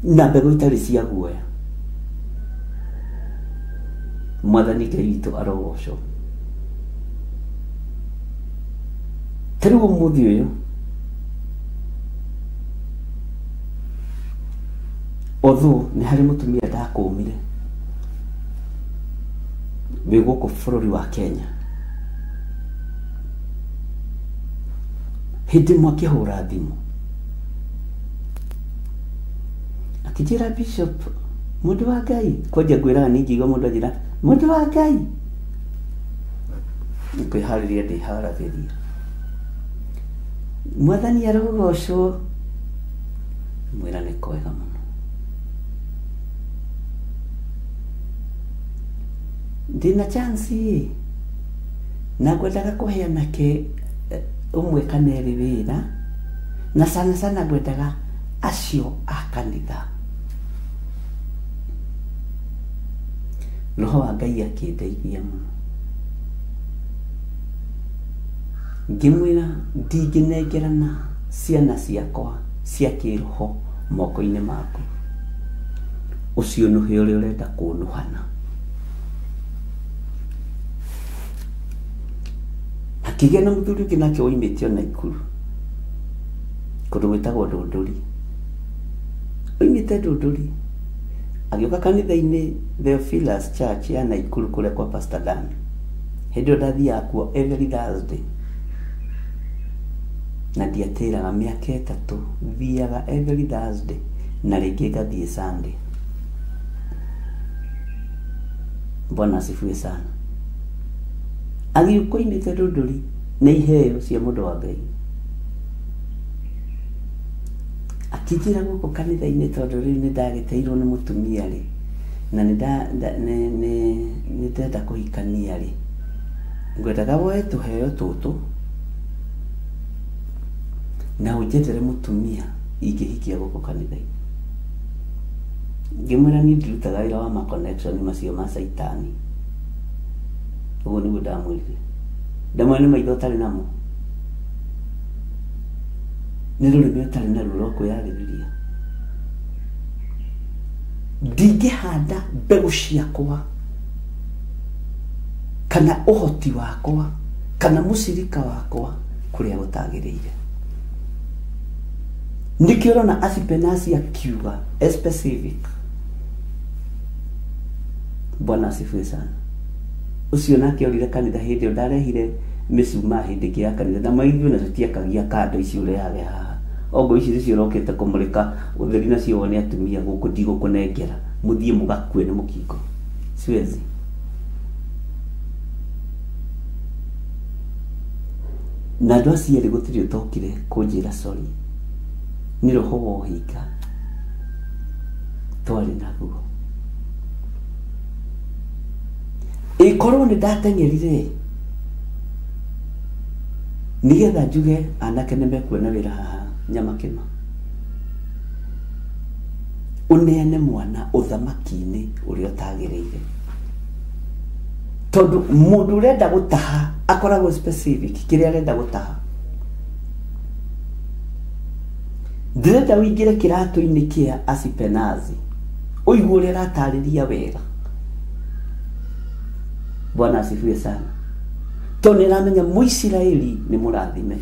na mbegũ itarĩ cia guoya. Mwathani Ngai witũ arogocwo. Ta rĩu ũmũthĩ ũyũ although nĩ harĩ mũtumia ndakũmire wĩ gũkũ bũrũri wa Kenya, hĩndĩ ĩmwe akĩhũra thimũ akĩnjĩra, Bishop, mũndũ wa Ngai, kwanja ngwĩraga nĩ ingĩigua mũndũ anjĩra mũndũ wa Ngai, nĩkwĩharĩria ndĩharagĩria. Mwathani arogocwo. Mwĩra nĩ kwega mũno. Ndĩna chance na ngwendaga kũhe anake ũmwe kana erĩ wĩra, na sana sana ngwendaga acio a kanitha. Roho wa Ngai akĩndeithia mũno. Ngĩmwĩra ndingĩnengerana ciana ciakwa cia kĩroho moko-inĩ maku, ũcio nũhe ũrĩa ũrenda kũnũhana. Akĩgĩa na mũthuri ũngĩ nake woimĩte o Naikuru kũndũ gwĩtagwo Ndũndũri, oimĩte Ndũndũri agĩũka kanitha-inĩ Theophilus Church ya Naikuru kũrĩa kwa Pastor Dan. Hĩndĩ ĩyo ndathiaga kuo every Thursday na ndiatĩraga, mĩaka 3 thiaga every Thursday na rĩngĩ ngathiĩ Sunday. Bwana asifiwe sana. Agĩũka oimĩte Ndũndũri na iheo cia mũndũ wa Ngai, akĩnjĩra gũkũ kanitha-inĩ tondũ rĩu nĩ ndagĩteirwo nĩ mũtumia rĩ, na nĩ ndĩrenda kũhikania rĩ, ngwendaga woe tũheo tũtũ na ũnjethere mũtumia ingĩhikia gũkũ kanitha-inĩ. Ngĩmwĩra niĩ ndirutaga wĩra wa ma connection macio ma caitani. Ũguo nĩguo ndamwĩrire. Ndamwĩra nĩ maitho ũtarĩ namo, nĩ rũrĩmĩ ũtarĩ naruo rwa kwĩyarĩrĩria. Ndingĩhanda mbegũ ciakwa kana ũhoti wakwa kana mũcirika wakwa kũrĩa gũtagĩrĩire. Nĩkĩo ũrona Asipenasi akiuga specific. Bwana asifiwe sana. Ũcio nake orire kanitha hĩndĩ ĩyo ndarehire mĩcumaa hĩndĩ ĩngĩ ya kanitha, na maithuĩ nacio tiakagia kando ici ũrehage haha. Ongo ici nĩcio ũrokĩte kũmũrĩka ũtheri nacio wone atumia gũkũ ndigũkũnengera, mũthiĩ mũgakue nĩ mũkingo. Siwezi. Na andũ acio erĩ gũtirĩ ũtokire kũnjĩra sorry, nĩ roho wa ũhinga twarĩ naguo. Ĩkorwo nĩ ndateng'erire nĩgetha njuge anake nĩ mekuona wĩra haha Nyamakĩma, ũneane mwana ũthamaki-inĩ ũrĩa ũtagĩrĩire, tondũ mũndũ ũrenda gũtaha akoragwo specific kĩrĩa arenda gũtaha. Ndĩrenda ũingĩre kĩratũ-inĩ kĩa Asipenazi ũigue ũrĩa aratarĩria wega. Bwana asifiwe sana. Tondũ nĩaramenya Mũisiraeli nĩ mũrathime,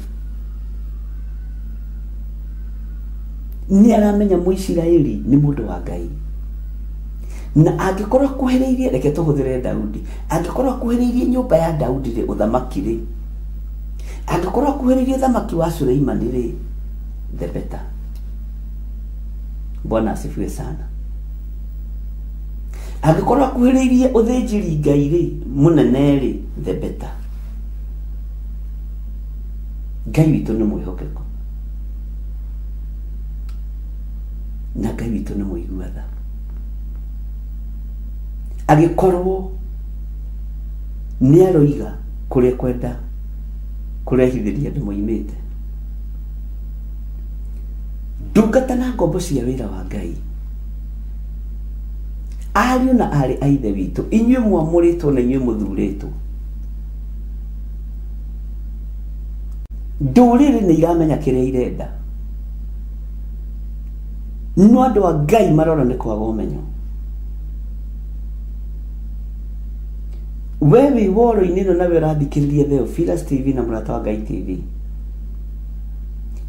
nĩaramenya Mũisiraeli nĩ mũndũ wa Ngai, na angĩkorwo akuhĩrĩirie, reke tũhũthĩre Daudi, angĩkorwo akuhĩrĩirie nyũmba ya Daudi rĩ, ũthamaki rĩ, angĩkorwo akuhĩrĩirie ũthamaki wa Suleimani rĩ, the better. Bwana asifiwe sana. Angĩkorwo akuhĩrĩirie ũthĩnjĩri Ngai rĩ, mũnene rĩ, the better. Ngai witũ nĩ mwĩhokeku na Ngai witũ nĩ mũigua tha. Angĩkorwo nĩ aroiga kũrĩa kwenda kũrehithĩria andũ moimĩte, ndungata na ngombo cia wĩra wa Ngai, ariũ na aarĩ a ithe witũ, inyuĩ mwamũrĩtwo na inyuĩ mũthurĩtwo, Ndũrĩrĩ nĩ iramenya kĩrĩa irenda, no andũ a Ngai marora nĩ kwaga ũmenyo. We wĩ woro-inĩ ĩno nawe ũrathikĩrĩria Theophilus TV na Mũrata wa Ngai TV,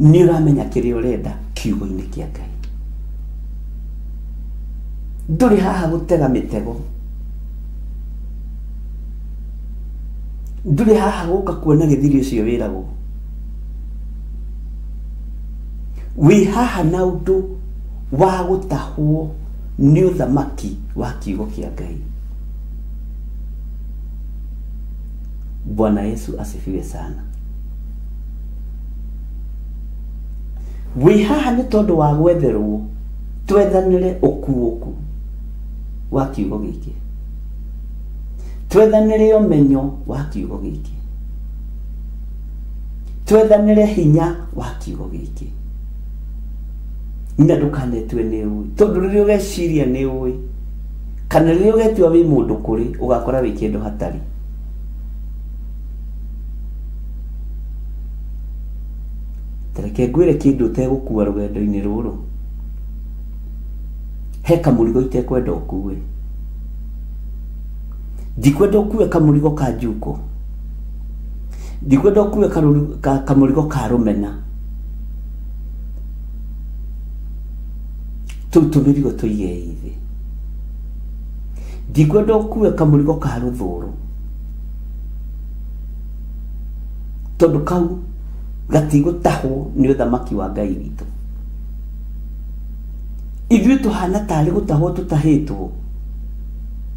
nĩ ũramenya kĩrĩa ũrenda kiugo-inĩ kĩa Ngai. Ndũrĩ haha gũtega mĩtego, ndũrĩ haha gũka kuona gĩthiri ũcio wĩragwo. Wĩ haha na ũndũ wa gũtahwo nĩ ũthamaki wa kiugo kĩa Ngai. Bwana Yesu asifiwe sana. Wĩ haha nĩ tondũ wa gwetherwo twethanĩre ũkuũku wa kiugo gĩkĩ, twethanĩre ũmenyo wa kiugo gĩkĩ, twethanĩre hinya wa kiugo gĩkĩ. Na ndũkanetue nĩ ũĩ, tondũ rĩrĩa ũgeciria nĩ ũĩ kana rĩrĩa ũgetua wĩ mũndũ kũrĩ, ũgakora wĩ kĩndũ hatarĩ. Tareke ngwĩre kĩndũ ũtegũkua rũgendo-inĩ rũrũ. He kamũrigo itekwenda ũkue. Ndikwenda ũkue kamũrigo ka njuko, ndikwenda ũkue kamũrigo ka rũmena. Tũu tũmĩrigo tũigei thĩ. Ndikwenda ũkue kamũrigo ka rũthũũro, tondũ kau gatigũtahwo nĩ ũthamaki wa Ngai witũ. Ithuĩ tũhana tarĩ gũtahwo tũtahĩtwo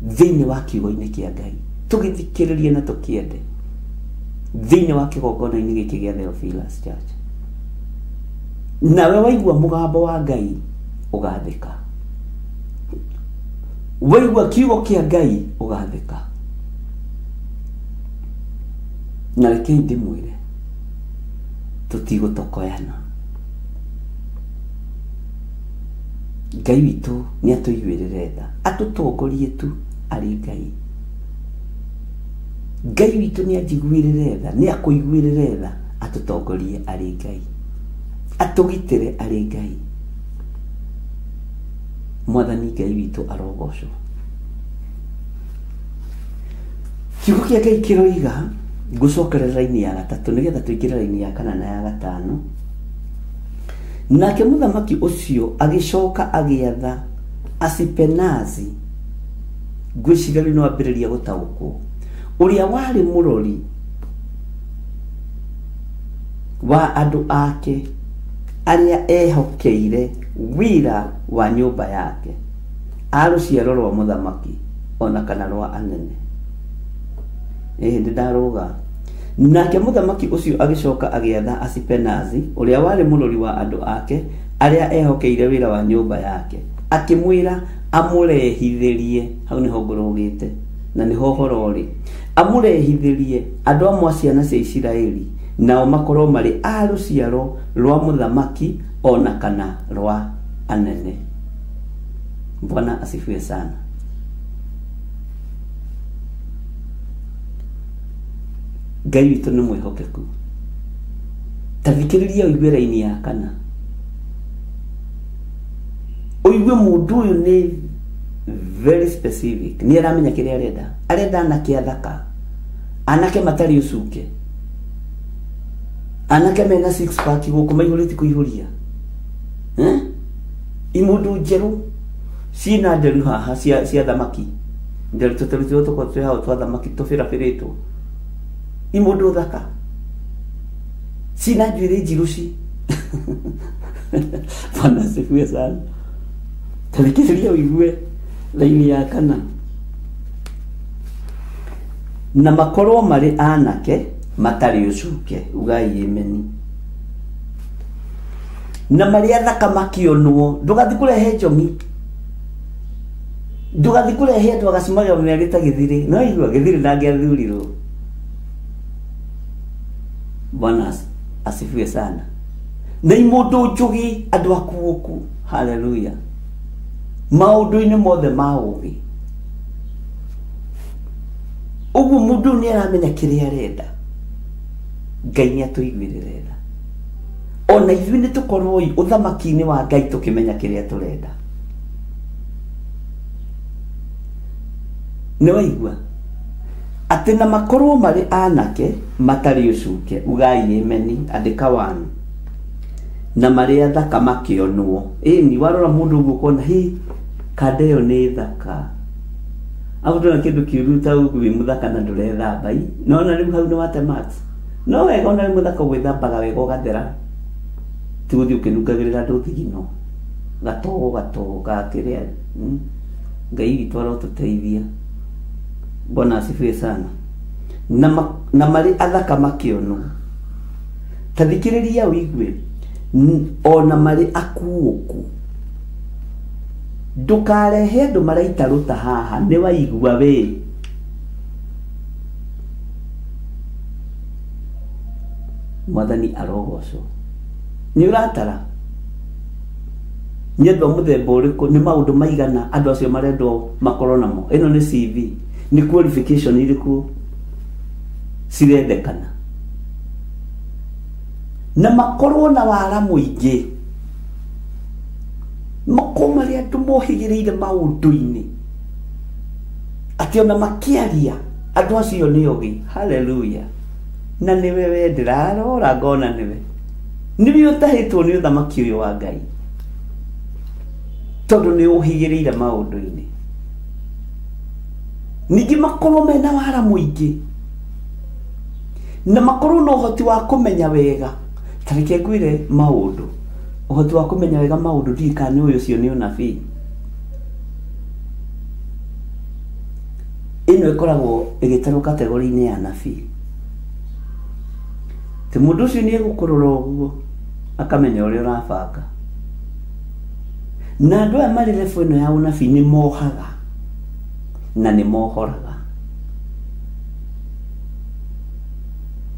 thĩinĩ wa kiugo-inĩ kĩa Ngai, tũgĩthikĩrĩrie na tũkĩende thĩinĩ wa kĩgongona-inĩ gĩkĩ gĩa Theophilus Church. Nawe waigua mũgambo wa Ngai ũgathĩka, waigua kiugo kĩa Ngai ũgathĩka. Na rekei ndĩmwĩre, tũtigũtokoyana. Ngai witũ nĩ atũiguĩrĩre tha, atũtongorie tu arĩ Ngai. Ngai witũ nĩ anjiguĩrĩre tha, nĩ akũiguĩrĩre tha, atũtongorie arĩ Ngai, atũgitĩre arĩ Ngai. Mwathani Ngai witũ arogocwo. Kiugo kĩa Ngai kĩroiga, ngũcokerera raini ya gatatũ nĩgetha tũingĩre raini ya kana na ya gatano. Nake mũthamaki ũcio agĩcoka agĩatha Asipenazi, ngwĩciria rĩu nĩwambĩrĩria gũtaũkwo, ũrĩa warĩ mũrori wa andũ ake arĩa ehokeire wĩra wa nyũmba yake, a rũciaro rwa mũthamaki ona kana rwa anene. Ĩĩ ndarũga. Nake mũthamaki ũcio agĩcoka agĩatha Asipenazi, ũrĩa warĩ mũrori wa andũ ake arĩa ehokeire wĩra wa nyũmba yake, akĩmwĩra amũrehithĩrie, hau nĩho ngũrũgĩte na nĩho ũhoro ũrĩ, amũrehithĩrie andũ amwe a ciana cia Isiraeli, nao makorwo marĩ a rũciaro rwa mũthamaki ona kana rwa anene. Bwana asifiwe sana. Ngai witũ nĩ mwĩhokeku. Ta thikĩrĩria ũigue raini ya kana, ũigue mũndũ ũyũ nĩ very specific, nĩ aramenya kĩrĩa arenda. Arenda anake athaka, anake matarĩ ũcuke, anake mena six pack gũkũ maihũrĩte kũihũria, imũndũ njerũ ciĩna nderu haha cia thamaki, nderu tũteru tũrĩa tũkoragwo twĩ hau twa thamaki tũbĩrabĩrĩtwo, imũndũ thaka ciĩna njuĩrĩ njirũ ci. Bwana asifiwe sana. Tathikĩrĩria ũigue raini ya kana. Na makorwo marĩ anake matarĩ ũcuke, ugai ameni. Na marĩ athaka makĩonwo, ndũgathiĩ kũrehe njong'i, ndũgathiĩ kũrehe andũ agacumaga merĩ ta gĩthirĩ. No igua gĩthirĩ ndangĩathurirwo. Bwana asifiwe sana. Na imũndũ njũgĩ, andũ akuũku. Haleluya. Maũndũ-inĩ mothe ma ũũgĩ. Ũguo mũndũ nĩ aramenya kĩrĩa arenda. Ngai nĩ atũiguĩrĩre tha. Ona ithuĩ nĩ tũkorwo ũthamaki-inĩ wa Ngai tũkĩmenya kĩrĩa tũrenda. Nĩ waigua atĩ na makorwo marĩ anake matarĩ ũcuke, ugai ameni, andĩka 1. Na marĩ athaka makĩonwo. Ĩni warora mũndũ ũguo ũkona hi kanda ĩyo nĩ thaka. Au ndona kĩndũ kĩũru ta ũguo wĩ mũthaka na ndũrethamba. Nona rĩu hau nĩ wate marks. No wega ona wĩ mũthaka gwĩthambaga wega ũgathera. Ti gũthiĩ ũkĩnungagĩrĩra andũ thigino. Gatogo gatogo gakĩrĩa. Ngai witũ arotũteithia. Bwana asifiwe sana. Na marĩ athaka makĩonwo. Ta thikĩrĩria ũigue. Ona marĩ akuũku. Ndũkarehe andũ maraita rũta haha, nĩ waigua we. Mwathani arogocwo. Nĩ ũratara nĩ andũ a mũthemba ũrĩkũ, nĩ maũndũ maigana andũ acio marendwo makorwo namo. Ĩno nĩ CV, nĩ qualification irĩkũ cirendekana. Na makorwo na wara mũingĩ. Makorwo marĩ andũ mohĩgĩrĩire maũndũ-inĩ. Atĩ ona makĩaria andũ acio nĩ ogĩ. Hallelujah. Na nĩwe we ndĩrarora ngona nĩwe. Nĩwe ũtahĩtwo nĩ ũthamaki ũyũ wa Ngai. Tondũ nĩ ũhĩgĩrĩire maũndũ-inĩ. Ningĩ makorwo mena wara mũingĩ. Na makorwo na ũhoti wa kũmenya wega. Ta reke ngwĩre maũndũ. Ũhoti wa kũmenya wega maũndũ ndiũĩ kana nĩ ũyũ ũcio nĩ ũnabii. Ĩno ĩkoragwo ĩgĩtarwo kategori-inĩ ya nabii. Ti mũndũ ũcio nĩ egũkũrora ũguo akamenya ũrĩa ũrabanga. Na andũ aya marĩ level ĩno ya ũnabii nĩ mohaga na nĩ mohoraga.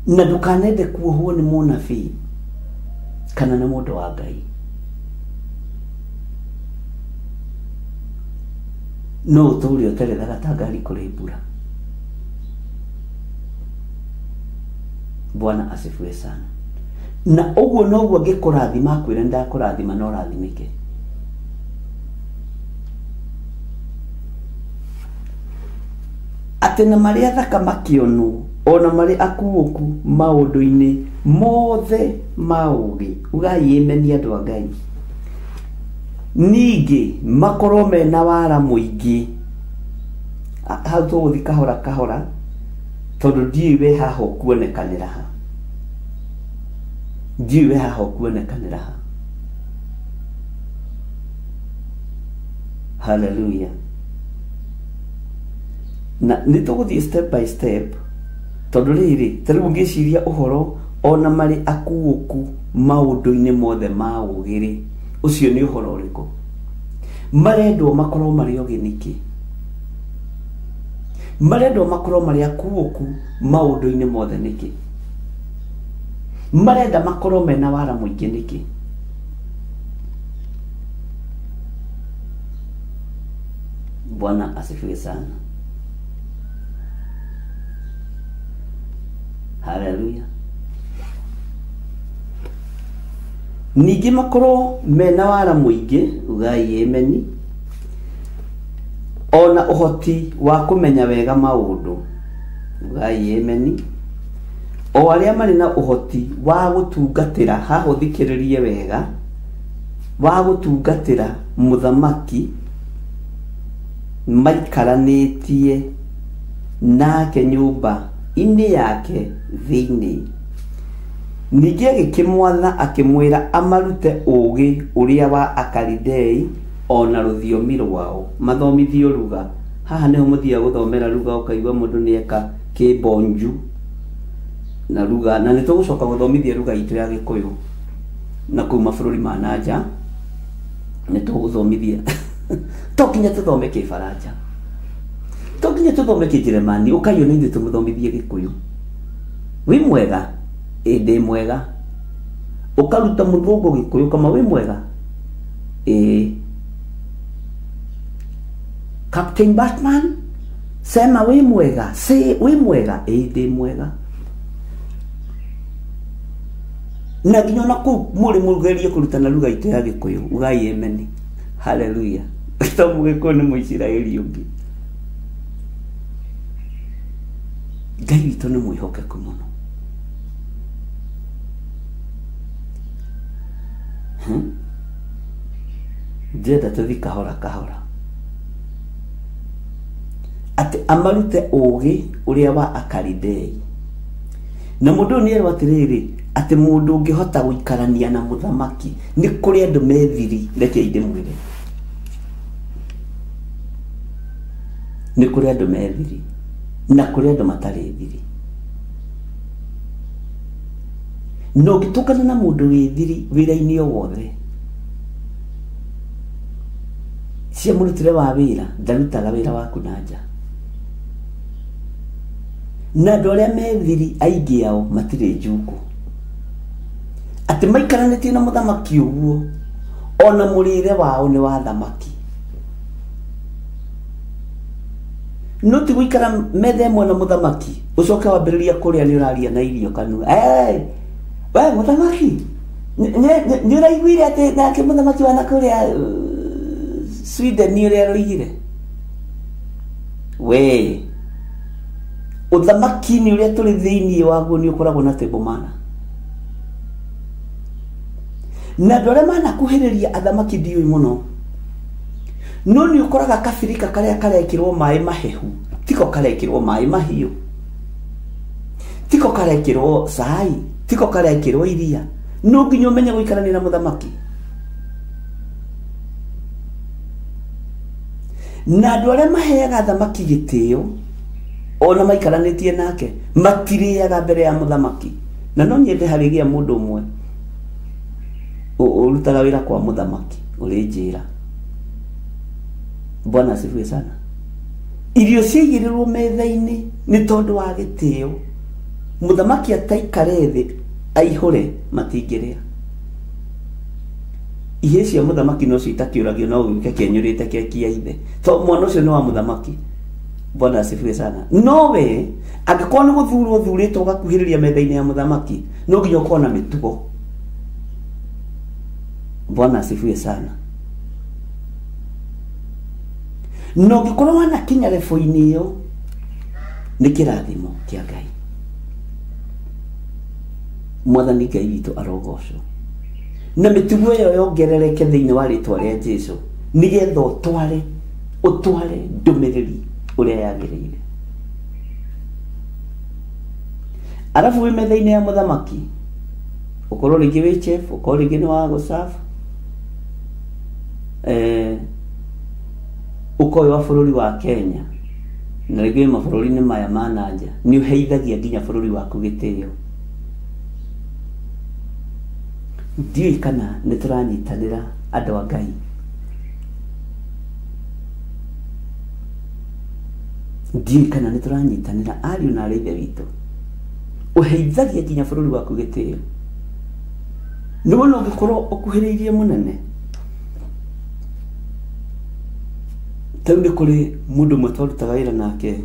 Na ndũkanende kuohwo nĩ mũnabii kana nĩ mũndũ wa Ngai. No ũtũre ũterethaga ta ngari kũrĩ mbura. Bwana asifiwe sana. Na ũguo noguo angĩkũrathima akwĩre ndakũrathima no ũrathimĩke. Atĩ na marĩ athaka makĩonwo ona marĩ akuũku maũndũ-inĩ mothe ma ũũgĩ. Ugai ameni andũ a Ngai. Ningĩ makorwo mena wara mũingĩ. Hau tũgũthiĩ kahora kahora tondũ ndiũĩ we haha ũkuonekanĩra ha. Ndiũĩ we haha ũkuonekanĩra ha. Hallelujah. Na nĩ tũgũthiĩ step by step tondũ rĩrĩ ta rĩu ngĩciria ũhoro ona marĩ akuũku maũndũ-inĩ mothe ma ũũgĩ rĩ, ũcio nĩ ũhoro ũrĩkũ? Marendwo makorwo marĩ ogĩ nĩkĩ? Marendwo makorwo marĩ akuũku maũndũ-inĩ mothe nĩkĩ? Marenda makorwo mena wara mũingĩ nĩkĩ? Bwana asifiwe sana. Hallelujah. Ningĩ makorwo mena wara mũingĩ, ugai ameni, ona ũhoti wa kũmenya wega maũndũ, ugai ameni, o arĩa marĩ na ũhoti wa gũtungatĩra, haha ũthikĩrĩrie wega, wa gũtungatĩra mũthamaki maikaranĩtie nake nyũmba-inĩ yake thĩinĩ. Ningĩ agĩkĩmwatha akĩmwĩra amarute ũũgĩ ũrĩa wa Akalidei ona rũthiomi rwao, mathomithio ruga. Haha nĩho mũthiaga gũthomera ruga ũkaigua mũndũ nĩeka kĩbonju na ruga, na nĩ tũgũcoka gũthomithia ruga itũ ya Gĩkũyũ na kũu mabũrũri ma na nja nĩ tũgũthomithia. To nginya tũthome Kĩbaranja, to nginya tũthome Kĩnjeremani, ũkaiywo nĩ ithuĩ tũmũthomithie Gĩkũyũ. Wĩ mwega? Ĩ ndĩ mwega. Ũkaruta mũthũngũ Gĩkũyũ kama wĩ mwega? Ĩ. Captain Batman, sema wĩ mwega, say wĩ mwega. Ĩ ndĩ mwega. Na nginya ona kũu mũrĩ mũgerie kũrutana lugha itũ ya Gĩkũyũ, ugai emeni. Haleluya. To Mũgĩkũyũ nĩ Mũisiraeli ũngĩ. Ngai witũ nĩ mwĩhokeku mũno. Ndĩrenda tũthiĩ kahora kahora. Atĩ amarute ũũgĩ ũrĩa wa Akalidei. Na mũndũ ũyũ nĩerwo atĩrĩrĩ, atĩ mũndũ ũngĩhota gũikarania na mũthamaki nĩ kũrĩ andũ me thiri. Rekei ndĩmwĩre, nĩ kũrĩ andũ me thiri na kũrĩ andũ matarĩ thiri. Na ũngĩtũngana na mũndũ wĩ thiri wĩra-inĩ o wothe, cia mũrutĩre wa wĩra, ndarutaga wĩra waku na nja. Na andũ arĩa me thiri aingĩ ao matirĩ njuku. Atĩ maikaranĩtie na mũthamaki ũguo, ona mũrĩre wao nĩ wa thamaki. No ti gũikara metha ĩmwe na mũthamaki, ũcoke wambĩrĩria kũrĩa nĩ ũraria na irio kanua. We mũthamaki, nĩ ũraiguire atĩ nake mũthamaki wa nakũrĩa Sweden nĩ ũrĩa aroigire? We ũthamaki-inĩ ũrĩa tũrĩ thĩinĩ waguo nĩ ũkoragwo na table manner. Na andũ arĩa manakuhĩrĩria athamaki ndiũĩ mũno, no nĩ ũkoraga kabirika karĩa karekĩrwo maĩ mahehu tiko karekĩrwo maĩ mahiũ, tiko karekĩrwo cai, tiko karekĩrwo iria. No nginya ũmenye gũikarania na mũthamaki. Na andũ arĩa maheaga athamaki gĩtĩo ona maikaranĩtie nake matirĩaga mbere ya mũthamaki. Na no nyende harĩgĩa mũndũ ũmwe ũrutaga wĩra kwa mũthamaki ũrĩ njĩra. Bwana asifiwe sana. Irio ciaigĩrĩrwo metha-inĩ nĩ tondũ wa gĩtĩo. Mũthamaki ataikare thĩ aihũre matingĩrĩa. Ihĩĩ cia mũthamaki no cio itakĩũragio no gĩũke kĩenyũrĩte keki ya ithe, to mwana ũcio nĩ wa mũthamaki. Bwana asifiwe sana. No we angĩkorwo nĩ gũthurwo ũthurĩtwo ũgakuhĩrĩria metha-inĩ ya mũthamaki, no nginya ũkorwo na mĩtugo. Bwana asifiwe sana. No ũngĩkorwo wanakinya level-inĩ ĩyo, nĩ kĩrathimo kĩa Ngai. Mwathani Ngai witũ arogocwo. Na mĩtugo ĩyo yongerereke thĩinĩ wa rĩtwa rĩa Jesũ, nĩgetha ũtware ndũmĩrĩri ũrĩa yagĩrĩire. Arabu wĩ metha-inĩ ya mũthamaki, ũkorwo rĩngĩ wĩ chef, ũkorwo rĩngĩ nĩ wa gũserve, ũkorwo wĩ wa bũrũri wa Kenya, na rĩngĩ wĩ mabũrũri-inĩ maya ma na nja, nĩ ũheithagia nginya bũrũri waku gĩtĩo. Ndiũĩ kana nĩ tũranyitanĩra andũ a Ngai. Ndiũĩ kana nĩ tũranyitanĩra ariũ na aarĩ a Ithe witũ. Ũheithagia nginya bũrũri waku gĩtĩo. Nĩ wona ũngĩkorwo ũkuhĩrĩirie mũnene. Ta rĩu nĩ kũrĩ mũndũ ũmwe twarutaga wĩra nake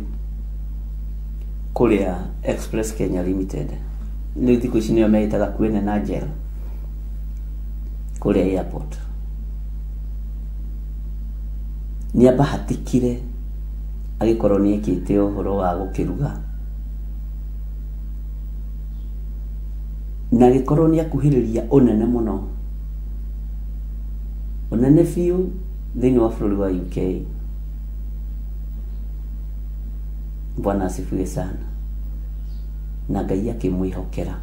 kũrĩa Express Kenya Limited. Rĩu thikũ ici nĩo meĩtaga Kwene na Njera kũrĩa airport. Nĩ ambahatikire agĩkorwo nĩ ekĩte ũhoro wa gũkĩruga, na agĩkorwo nĩ akuhĩrĩria ũnene mũno, ũnene biũ thĩinĩ wa bũrũri wa UK. Bwana asifiwe sana. Na Ngai akĩmwĩhokera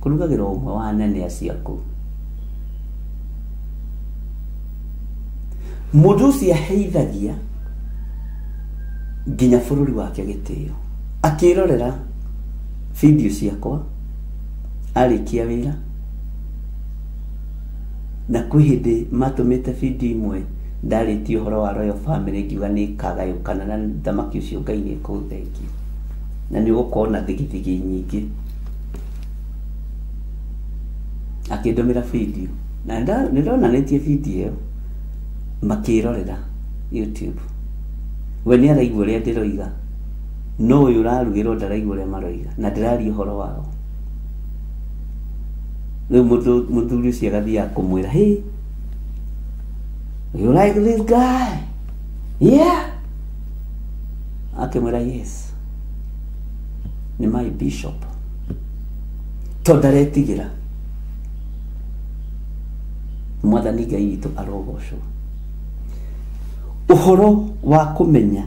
kũrugagĩra ũmwe wa anene acio akũu. Mũndũ ũcio aheithagia nginya bũrũri wake gĩtĩo. Akĩrorera video ciakwa arĩkia wĩra, na kwĩ hĩndĩ matũmĩte video imwe ndarĩtie ũhoro wa Royal Family ngiuga nĩ ĩkagayũkana na thamaki ũcio Ngai nĩ ekũũthengia, na nĩ ũgũkorwo na thigithigi nyingĩ. Akĩndũmĩra video na nĩ ndonanĩtie video ĩyo makĩrorera YouTube. We nĩ araigua ũrĩa ndĩroiga, no ũyũ ũrarugĩrwo ndaraigua ũrĩa maroiga, na ndĩraria ũhoro wao. Rĩu mũthuri ũcio agathiaga kũmwĩra, hey, you like this guy? Yeah. Akĩmwĩra yes, nĩ my bishop. Tondũ ndaretigĩra. Mwathani Ngai witũ arogocwo. Ũhoro wa kũmenya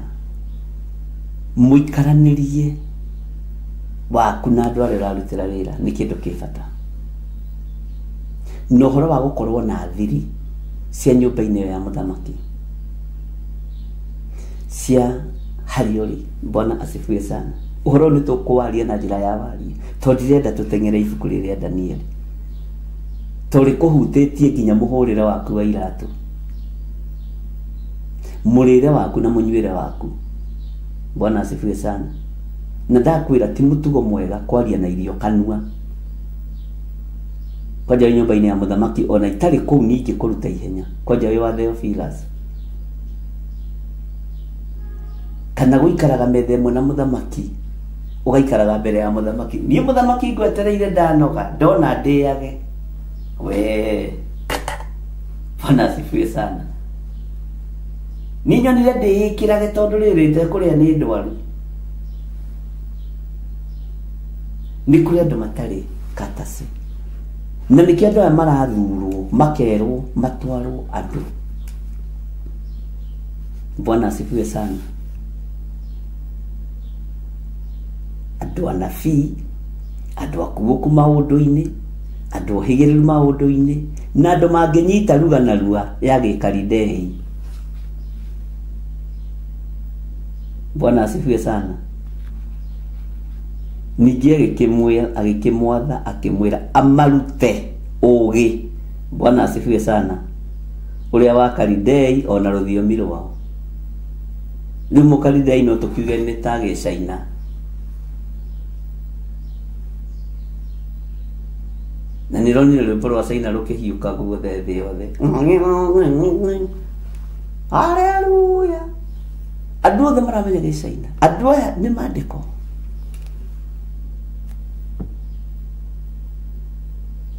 mũikaranĩrie waku na andũ arĩa ũrarutĩra wĩra nĩ kĩndũ kĩ bata. Na ũhoro wa gũkorwo na thiri cia nyũmba-inĩ ĩyo ya mũthamaki cia harĩa ũrĩ. Bwana asifiwe sana. Ũhoro nĩ tũkũwaria na njĩra ya warie, tondũ ndirenda tũteng'ere ibuku rĩrĩa rĩa Danieli, tondũ rĩkũhutĩtie nginya mũhũrĩre waku wa iratũ, mũrĩre waku na mũnyuĩre waku. Bwana asifiwe sana. Na ndakwĩra ti mũtugo mwega kwaria na irio kanua. Kwanja wĩ nyũmba-inĩ ya mũthamaki ona itarĩ kũu ningĩ kũruta ihenya, kwanja wĩ wa Theophilus, kana gũikaraga metha ĩmwe na mũthamaki, ũgaikaraga mbere ya mũthamaki. Niĩ mũthamaki ngwetereire ndanoga, ndona ndĩage. We, Bwana asifiwe sana. Niĩ nyonire ndĩĩkĩrage tondũ rĩrĩ itekũrĩa nĩ ndwaru. Nĩ kũrĩ andũ matarĩ katacĩ, na nĩkĩo andũ aya marathurwo makerwo matwarwo andũ. Bwana asifiwe sana. Andũ anabii, andũ akuũku maũndũ-inĩ, andũ ohĩgĩrĩru maũndũ-inĩ, na andũ mangĩnyita ruga narua ya gĩkaridei. Bwana asifiwe sana. Ningĩ agĩkĩmwatha akĩmwĩra amarute ũũgĩ. Bwana asifiwe sana. Ũrĩa wa Kalidei ona rũthiomi rwao. Rĩu mũkalidei no tũkiuge nĩ ta gĩcaina. Na nĩronire rwĩmbo rwa Caina rũkĩhiũka guothe thĩ yothe. Haleluya. Andũ othe maramenya gĩcaina. Andũ aya nĩ maandĩko.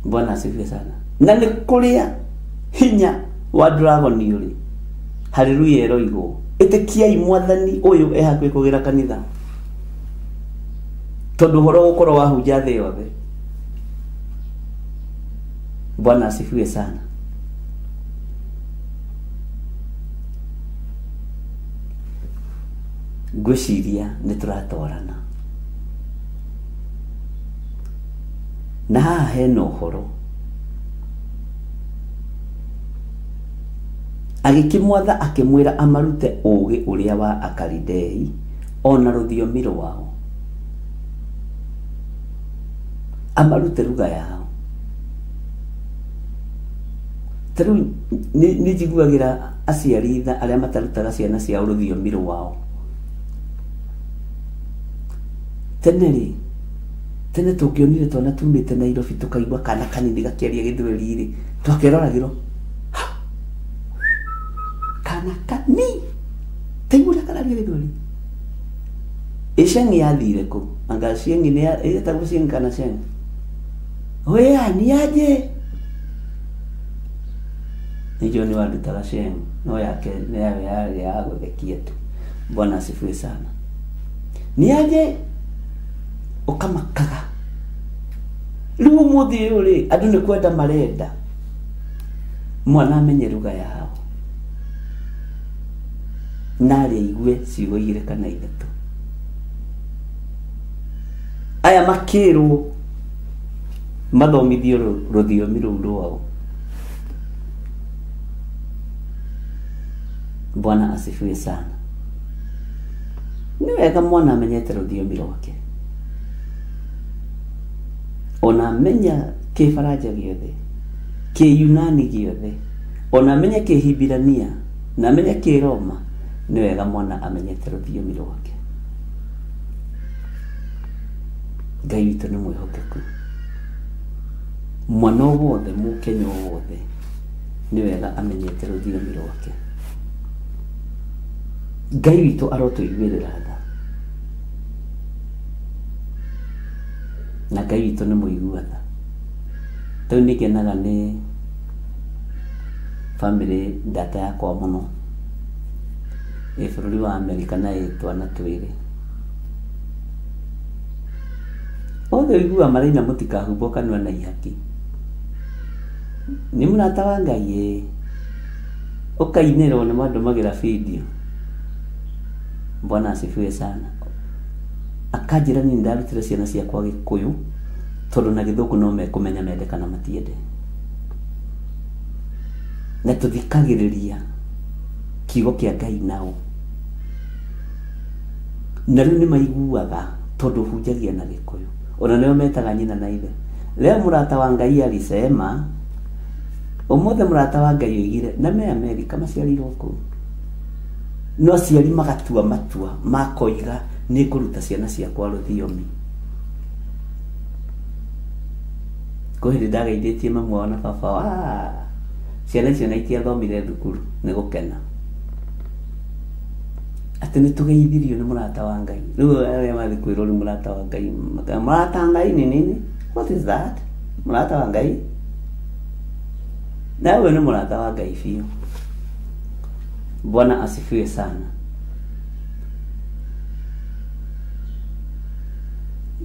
Bwana asifiwe sana. Na nĩ kũrĩa hinya wa dragoni ũrĩ. Haleluya ĩroigwo. Ĩtĩkiai mwathani ũyũ e hakuhĩ kũgĩra kanitha, tondũ ũhoro ũgũkorwo wahunja thĩ yothe. Bwana asifiwe sana. Ngwĩciria nĩ tũratwarana. Na haha hena ũhoro. Agĩkĩmwatha akĩmwĩra amarute ũũgĩ ũrĩa wa Akalidei ona rũthiomi rwao, amarute ruga yao. Ta rĩu nĩ njiguagĩra aciari tha arĩa matarutaga ciana ciao rũthiomi rwao. Tene rĩ, tene tũngĩonire twana tumĩte Nairobi tũkaigua kana kanini gakĩaria gĩthweri rĩ, twakeroragĩrwo kana kani taigua ũrĩa kararia gĩthweri. Ĩceng'i yathire kũ? Anga cieng'i nĩ ĩtagwo cieng'i kana ceng'i? Oya niaje? Nĩ John wandutaga ceng'i, no yake nĩ yarĩ ya gũthekia tu. Bwana asifiwe sana. Niaje? Ũkamakaga. Rĩu ũmũthĩ ũyũ rĩ, andũ nĩ kwenda marenda mwana amenye ruga yao, na arĩa aigue ciugo igĩrĩ kana ithatũ. Aya makĩrwo mathomithio rũthiomi rũu rwao. Bwana asifiwe sana. Nĩ wega mwana amenyete rũthiomi rwake, ona amenya kĩbaranja gĩothe, kĩyunani gĩothe, ona amenye kĩhibirania na amenye kĩroma. Nĩ wega mwana amenyete rũthiomi rwake. Ngai witũ nĩ mwĩhokeku. Mwana o wothe, mũkenya o wothe, nĩ wega amenyete rũthiomi rwake. Ngai witũ arotũiguĩrĩra tha, na Ngai witũ nĩ mũigua tha. Tondũ nĩ ngenaga nĩ bamĩrĩ ndata yakwa mũno ĩ bũrũri wa Amerika na ĩ twana twĩrĩ. Othe ũiguaga maraina mũtikahumbwo kanua na ihaki. Nĩ mũrata wa Ngai ĩ, ũkainĩrwo nĩ mandũmagĩra video. Bwana asifiwe sana. Akanjĩra niĩ ndarutire ciana ciakwa Gĩkũyũ tondũ na Gĩthũngũ no mekũmenya mende kana matiende. Na tũthikagĩrĩria kiugo kĩa Ngai nao. Na rĩu nĩ maiguaga tondũ hunjagia na Gĩkũyũ. Ona nĩo metaga nyina na ithe. Leo mũrata wa Ngai alisema, ũmũthĩ mũrata wa Ngai oigire, na me Amerika maciarirwo kũu. No aciari magatua matua makoiga nĩ ngũruta ciana ciakwa rũthiomi. Kwĩ hĩndĩ ndageithĩtie mamu wao na baba wao, ciana icio na itiathomire thukuru nĩ gũkena. Atĩ nĩ tũgeithirio nĩ mũrata wa Ngai. Rĩu arĩa mathiĩ kwĩrwo nĩ mũrata wa Ngai, mũrata wa Ngai nĩ nini? What is that? Mũrata wa Ngai? Na ũyũ nĩ mũrata wa Ngai biũ. Bwana asifiwe sana.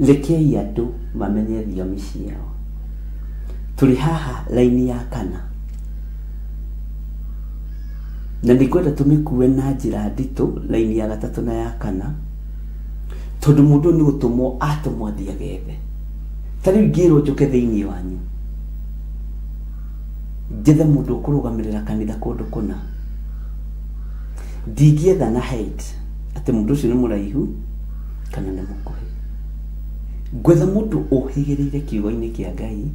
Rekei andũ mamenye thiomi ciao. Tũrĩ haha raini ya kana. Na nĩngwenda tũmĩkue na njĩra nditũ raini ya gatatũ na ya kana, tondũ mũndũ nĩ gũtũmwo atũmwo athiĩ agethe. Ta rĩu ingĩrwo njũke thĩinĩ wanyu njethe mũndũ ũkũrũgamĩrĩra kanitha kũndũ kũna, ndingĩetha na height atĩ mũndũ ũcio nĩ mũraihu kana nĩ mũkuhĩ. Ngwetha mũndũ ũhĩgĩrĩire kiugo-inĩ kĩa Ngai,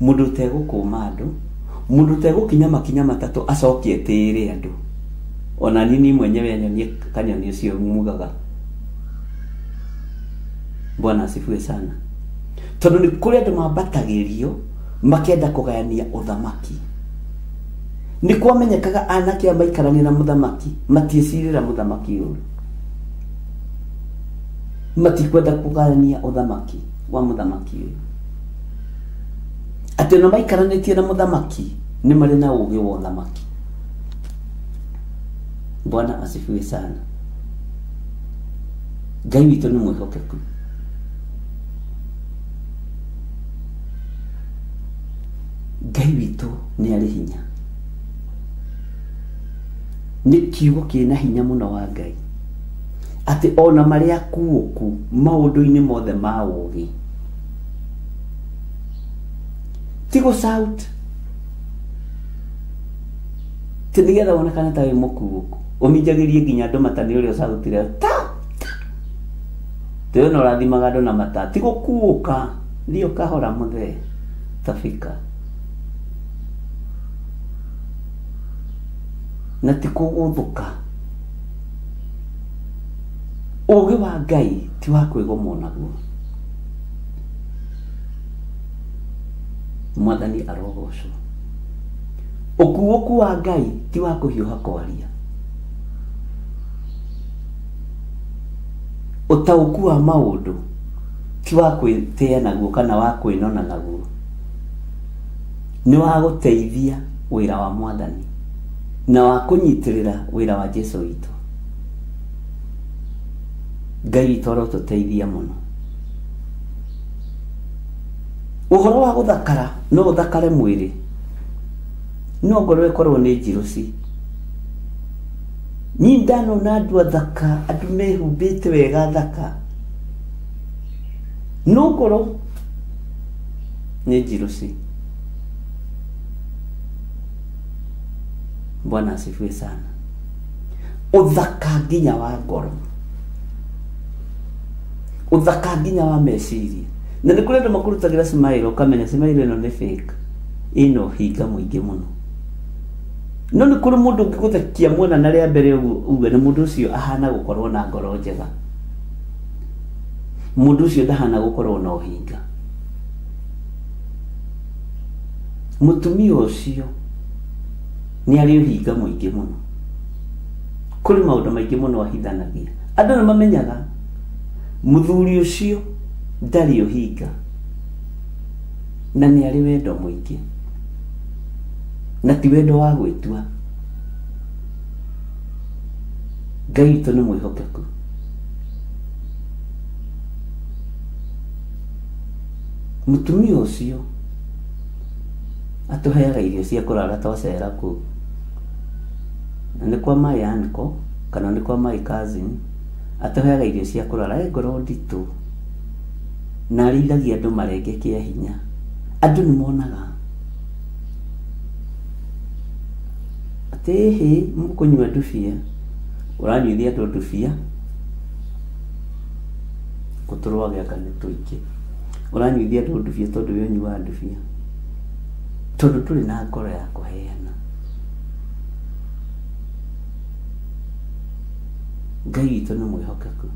mũndũ ũtegũkũma andũ, mũndũ ũtegũkinya makinya matatũ acoke etĩĩre andũ. Ona niĩ mwenyewe anyonie kanyoni ũcio mugaga. Bwana asifiwe sana. Tondũ nĩ kũrĩ andũ mambatagĩrio makenda kũgayania ũthamaki. Nĩ kwamenyekaga anake aya maikarania na mũthamaki matiĩcirĩra mũthamaki ũru, matikwenda kũgayania ũthamaki wa mũthamaki ũyũ. Atĩ ona maikaranĩtie na mũthamaki nĩ marĩ na ũũgĩ wa ũthamaki. Bwana asifiwe sana. Ngai witũ nĩ mwĩhokeku. Ngai witũ nĩ arĩ hinya. Nĩ kiugo kĩna hinya mũno wa Ngai, atĩ ona marĩa akuũku maũndũ-inĩ mothe ma ũũgĩ, ti gũ shout ti nĩgetha wonekane ta wĩ mũkuũku, ũminjagĩrie nginya andũ mata nĩ ũrĩa ũcautire ta tĩ ona ũrathimaga andũ na mata, ti gũkuũka, thiĩ ũkahora mũthee tabika, na ti kũgũthũka. Ũũgĩ wa Ngai ti wa kwĩgomwo naguo. Mwathani arogocwo. Ũkuũku wa Ngai ti wa kũhiũha kwaria. Ũtaũku wa maũndũ ti wa kwĩtĩa naguo kana wa kwĩnona naguo, nĩ wa gũteithia wĩra wa Mwathani na wa kũnyitĩrĩra wĩra wa Jesũ witũ. Ngai witũ arotũteithia mũno. Ũhoro wa gũthakara no ũthakare mwĩrĩ, no ngoro ĩkorwo nĩ njirũci. Niĩ ndanona andũ athaka, andũ mehumbĩte wega thaka, no ngoro nĩ njirũci. Bwana asifiwe sana. Ũthaka nginya wa ngoro, ũthaka nginya wa meciria. Na nĩ kũrĩ andũ makũrutagĩra smile ũkamenya smile ĩno nĩ fake, ĩna ũhinga mũingĩ mũno. No nĩ kũrĩ mũndũ ũngĩgũthekia mwena na rĩa mbere ũguo uge nĩ mũndũ ũcio ahana gũkorwo na ngoro njega, mũndũ ũcio ndahana gũkorwo na ũhinga. Mũtumia ũcio nĩ arĩ ũhinga mũingĩ mũno. Kũrĩ maũndũ maingĩ mũno ahithanagia. Andũ nĩ mamenyaga mũthuri ũcio ndarĩ ũhinga, Na nĩ arĩ wendo mũingĩ. Na ti wendo wa gwĩtua. Ngai witũ nĩ mwĩhokeku. Mũtumia ũcio atũheaga irio cia kũrara twacera kũu. Na nĩ kwa my uncle kana nĩ kwa my cousin, atũheaga irio cia kũrara, e ngoro nditũ na arĩithagia andũ marenge kĩa hinya. Andũ nĩ monaga atĩ ĩhĩ mũkũnyua ndubia, ũranyuithia andũ ndubia, gũtũrwagĩaka nĩ tũingĩ, ũranyuithia andũ ndubia tondũ we ũnyuaga ndubia, tondũ ndũrĩ na ngoro ya kũheana. Ngai witũ nĩ mwĩhokeku.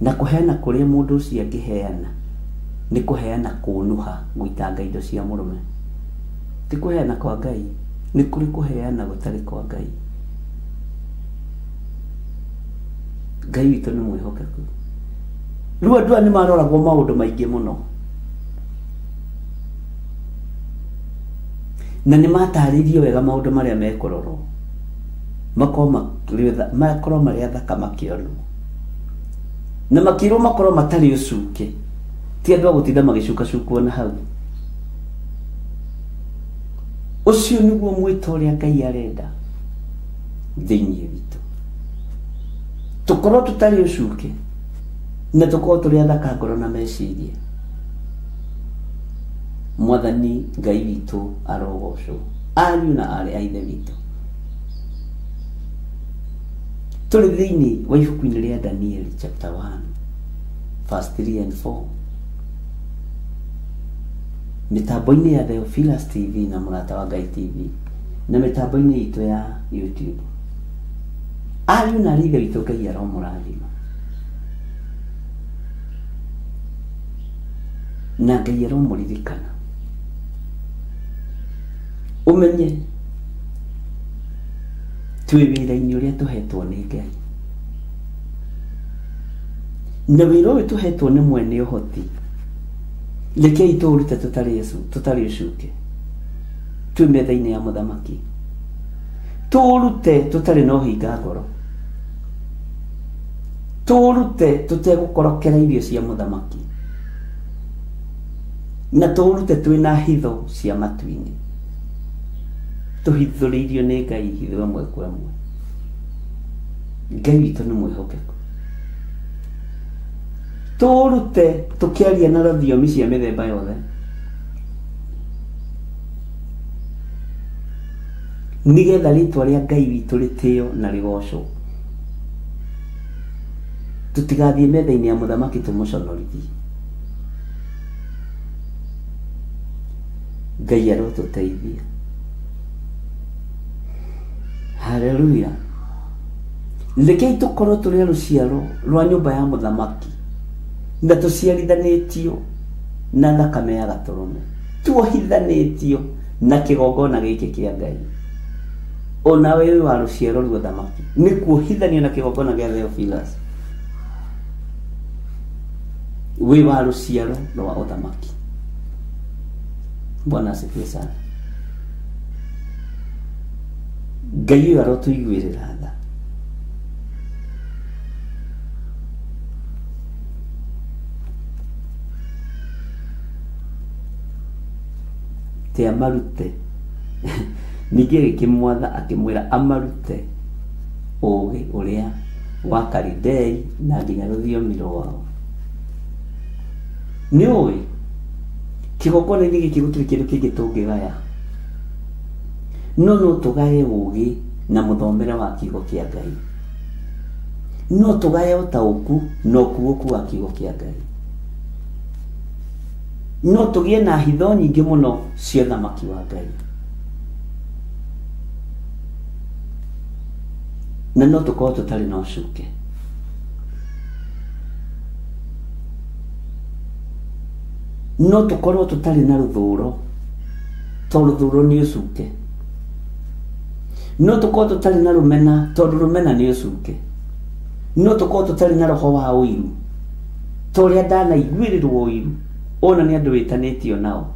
Na kũheana kũrĩa mũndũ ũcio angĩheana nĩ kũheana kũnuha gũitanga indo cia mũrũme. Ti kũheana kwa Ngai, nĩ kũrĩ kũheana gũtarĩ kwa Ngai. Ngai witũ nĩ mwĩhokeku. Rĩu andũ aya nĩ maroragwo maũndũ maingĩ mũno. Na nĩ matarĩirio wega maũndũ marĩa mekũrorwo. Makorwo marĩ athaka makĩonwo. Na makĩrwo makorwo matarĩ ũcuke. Ti andũ a gũtinda magĩcukacukwo na hau. Ũcio nĩguo mwĩto ũrĩa Ngai arenda thĩinĩ witũ. Tũkorwo tũtarĩ ũcuke na tũkorwo tũrĩ athaka ngoro na meciria. Mwathani Ngai witũ arogocwo, ariũ na aarĩ a Ithe witũ. Tũrĩ thĩinĩ wa ibuku-inĩ rĩa Danieli chapter 1 verse 3 and 4. Mĩtambo-inĩ ya Theophilus TV na Mũrata wa Ngai TV na mĩtambo-inĩ itũ ya YouTube. Ariũ na aarĩ a Ithe witũ Ngai aromũrathima. Na Ngai aromũririkana. Ũmenye twĩ wĩra-inĩ ũrĩa tũhetwo nĩ Ngai. Na wĩra ũyũ tũhetwo nĩ mwene ũhoti. Rekei tũũrute tũtarĩ ũcuke. Twĩ metha-inĩ ya mũthamaki. Tũũrute tũtarĩ na ũhinga ngoro. Tũũrute tũtegũkorokera irio cia mũthamaki. Na tũũrute twĩna hitho cia matu-inĩ. Tũhithũrĩirio nĩ Ngai hitho ĩmwe kwa ĩmwe. Ngai witũ nĩ mwĩhokeku. Tũũrute tũkĩaria na rũthiomi cia mĩthemba yothe. Nĩgetha rĩtwa rĩa Ngai witũ rĩtĩo na rĩgocwo. Tũtigathiĩ metha-inĩ ya mũthamaki tũmũconorithie. Ngai arotũteithia. Haleluya. Rekei tũkorwo tũrĩ a rũciaro rwa nyũmba ya mũthamaki na tũciarithanĩtio na thakame ya gatũrũme, tuohithanĩtio na kĩgongona gĩkĩ kĩa Ngai. Ona wewe wa rũciaro rwa ũthamaki nĩ kuohithanio na kĩgongona gĩa Theophilus. Wĩ wa rũciaro rwa ũthamaki. Bwana asifiwe sana. Ngai ũyũ arotũiguĩrĩra tha. Te amarute. Ningĩ agĩkĩmwatha akĩmwĩra amarute ũũgĩ ũrĩa wa Kalidei na nginya rũthiomi rwao. Nĩ ũĩ kĩgongona-inĩ gĩkĩ gũtirĩ kĩndũ kĩngĩ tũngĩgaya, no no tũgaye ũũgĩ na mũthomere wa kiugo kĩa Ngai. No tũgaye ũtaũku na ũkuũku wa kiugo kĩa Ngai. No tũgĩe na hitho nyingĩ mũno cia ũthamaki wa Ngai. Na no tũkorwo tũtarĩ na ũcuke. No tũkorwo tũtarĩ na rũthũro, tondũ rũthũro nĩ ũcuke. No tũkorwo tũtarĩ na rũmena, tondũ rũmena nĩ ũcuke. No tũkorwo tũtarĩ na roho wa ũiru, ta ũrĩa ndanaiguĩrĩrwo ũiru ona nĩ andũ wĩtanĩtio nao.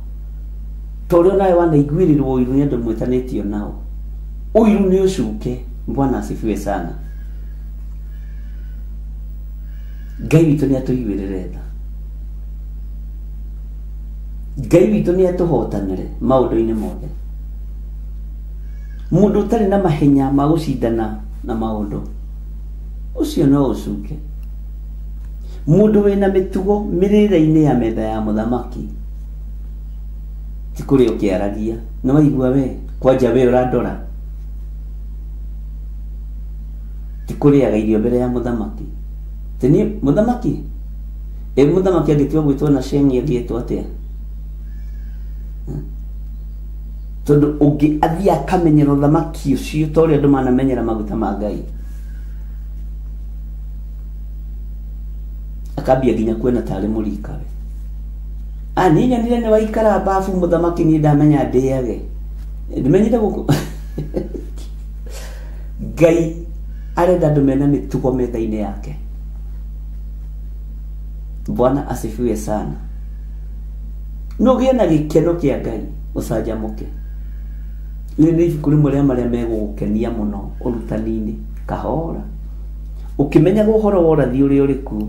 Torĩa nawe wanaiguĩrĩrwo ũiru nĩ andũ mwĩtanĩtio nao, ũiru nĩ ũcuke. Bwana asifiwe sana. Ngai witũ nĩ atũiguĩrĩre tha, Ngai witũ nĩ atũhotanĩre maũndũ-inĩ mothe. Mũndũ ũtarĩ na mahenya ma gũcindana na maũndũ, ũcio no ũcuke. Mũndũ wĩna mĩtugo mĩrĩre-inĩ ya metha ya mũthamaki, ti kũrĩa ũkĩaragia, nĩ waigua we kwanja we ũrandora, ti kũrĩaga irio mbere ya mũthamaki. Ti niĩ mũthamaki? Ĩ mũthamaki angĩtua gwĩtwo na ceng'i angĩetwo atĩa? Tondũ ũngĩ athiĩ akamenyera ũthamaki ũcio ta ũrĩa andũ manamenyera maguta ma Ngai, akambia nginya kuona tarĩ mũrikawe. Niĩ nyonire nĩ waikara babu mũthamaki, niĩ ndamenya ndĩage, ndimenyire gũkũ. Ngai arenda andũ mena mĩtugo metha-inĩ yake. Bwana asifiwe sana. No ũgĩe na gĩkeno kĩa Ngai, ũcanjamũke. Rĩrĩ nĩ ibuku rĩmwe rĩa marĩa megũgũkenia mũno ũrutani-inĩ, kahora ũkĩmenyaga ũhoro wa ũrathi ũrĩa ũrĩ kuo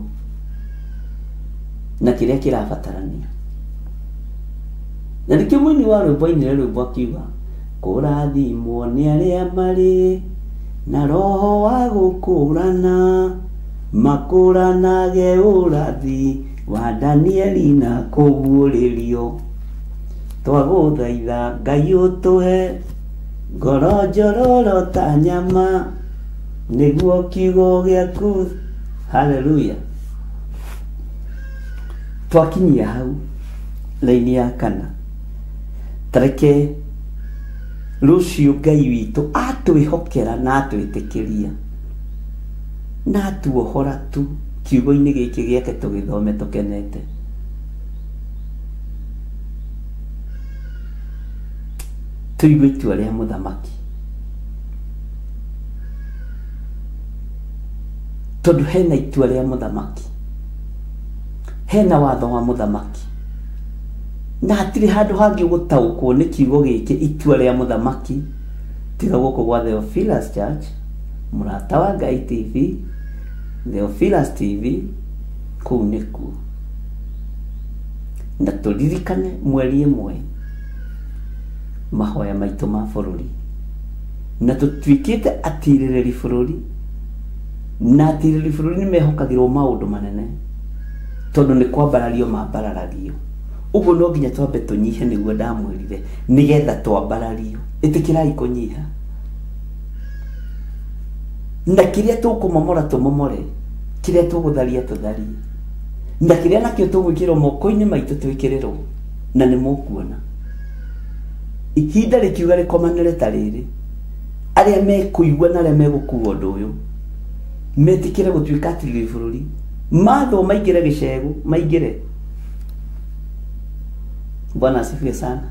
na kĩrĩa kĩrabatarania. Na nĩkĩo mũini wa rwĩmbo ainire rwĩmbo akiuga, kũrathimwo nĩ arĩa marĩ na roho wa gũkũrana, makũranage ũrathi wa Danieli na kũguũrĩrio. Twagũthaitha Ngai ũtũhe ngoro njororo ta nyama, nĩguo kiugo gĩaku. Haleluya. Twakinyia hau raini ya kana, tareke rũciũ Ngai witũ atwĩhokera na atwĩtĩkĩria na atuohora tu kiugo-inĩ gĩkĩ gĩake tũgĩthome tũkenete. Tũigue itua rĩa mũthamaki, tondũ hena itua rĩa mũthamaki, hena watho wa mũthamaki, na hatirĩ handũ hangĩ ũgũtaũkwo nĩ kiugo gĩkĩ itua rĩa mũthamaki tiga gũkũ gwa Theophilus Church, Mũrata wa Ngai TV, Theophilus TV, kũu nĩkuo. Na tũririkane mweri ĩmwe mahoya maitũ ma bũrũri, na tũtuĩkĩte atirĩrĩri bũrũri, na atirĩrĩri bũrũri nĩ mehokagĩrwo maũndũ manene tondũ nĩ kwambarario mambararagio. Ũguo no nginya twambe tũnyihe, nĩguo ndamwĩrire, nĩgetha twambarario. Ĩtĩkĩrai kũnyiha, na kĩrĩa tũkũmomora tũmomore, kĩrĩa tũgũtharia tũtharie, na kĩrĩa nakĩo tũgwĩkĩrwo moko-inĩ maitũ twĩkĩrĩrwo, na nĩ mũkuona ihinda rĩkiuga rĩkomanĩre ta rĩrĩ, arĩa mekũigua na arĩa megũkua ũndũ ũyũ metĩkĩre gũtuĩka atirĩrĩri bũrũri, mathwo maingĩre gĩcegũ, maingĩre. Bwana asifiwe sana.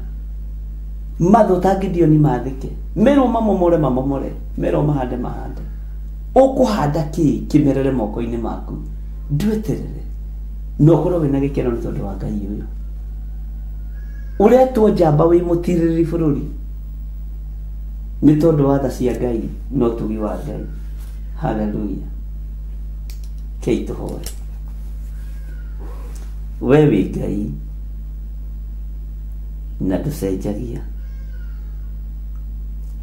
Mathwo ta Gideoni mathĩke, merwo mamomore mamomore, merwo mahande mahande. Ũkũhanda kĩ kĩmerere moko-inĩ maku, ndweterere na ũkorwo wĩna gĩkeno nĩ tondũ wa Ngai ũyũ. Ũretwo njamba wĩ mũtirĩrĩri bũrũri nĩ tondũ wa tha cia Ngai na ũtugi wa Ngai. Haleluya. Kei tũhoe. We wĩ Ngai na ndũcenjagia.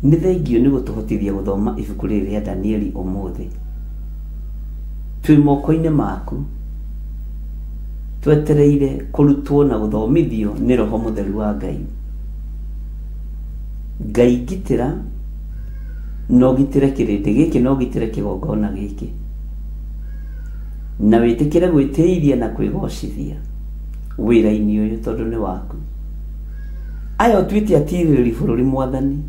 Nĩ thengio nĩ gũtũhotithia gũthoma ibuku rĩrĩ rĩa Danieli ũmũthĩ. Twĩ moko-inĩ maku, twetereire kũrutwo na gũthomithio nĩ Roho Mũtheru wa Ngai. Ngai ngitĩra, na ũgitĩre kĩrĩndĩ gĩkĩ, na ũgitĩre kĩgongona gĩkĩ, na wĩtĩkĩre gwĩtĩithia na kwĩgocithia wĩra-inĩ ũyũ tondũ nĩ waku. Aya ũtuĩte atirĩrĩri bũrũri mwathani,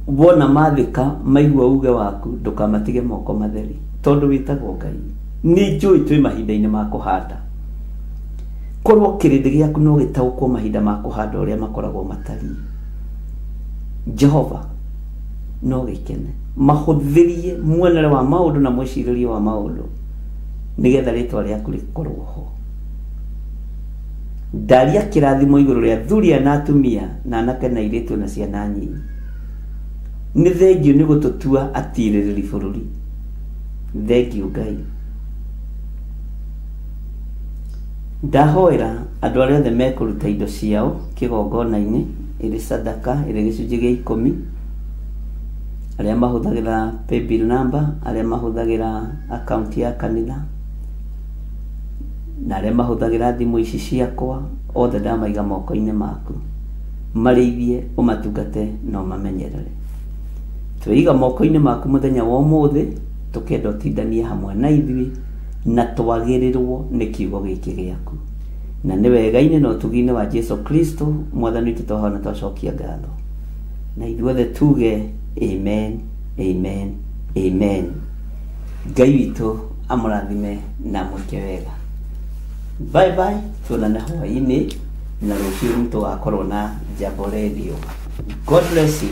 wona mathĩka maigua uge waku, ndũkamatige moko matheri tondũ wĩtagwo Ngai. Nĩ njũĩ twĩ mahinda-inĩ ma kũhanda, korwo kĩrĩndĩ gĩaku no gĩtaũkwo mahinda ma kũhanda ũrĩa makoragwo matariĩ, Jehova no gĩkene. Mahũthĩrie muonere wa maũndũ na mwĩcirĩrie wa maũndũ nĩgetha rĩtwa rĩaku rĩkorwo ho. Ndaria kĩrathimo igũrũ rĩa athuri aya na atumia na anake na airĩtu na ciana nyinyi. Nĩ thengiũ nĩ gũtũtua atirĩrĩri bũrũri. Thengiũ Ngai. Ndahoera andũ arĩa othe mekũruta indo ciao kĩgongona-inĩ, ĩrĩ sadaka, ĩrĩ gĩcunjĩ gĩa 10, arĩa mahũthagĩra paybill number, arĩa mahũthagĩra account ya kanitha, na arĩa mahũthagĩra thimũ ici ciakwa, othe ndamaiga moko-inĩ maku. Marĩithie, ũmatungate na ũmamenyerere. Twĩiga moko-inĩ maku mũthenya wa ũmũthĩ, tũkenda ũtindanie hamwe na ithuĩ, na twagĩrĩrwo nĩ kiugo gĩkĩ gĩaku. Na nĩ wega-inĩ na ũtugi-inĩ wa Jesu Kristo mwathani witũ twahoya na twacokia ngatho. Na ithuothe tuge amen, amen, amen. Ngai witũ amũrathime na amwĩke wega. Bye bye, tuonane hwaĩ-inĩ na rũciũ nĩ tũgakorwo na Jambo Radio. God bless you.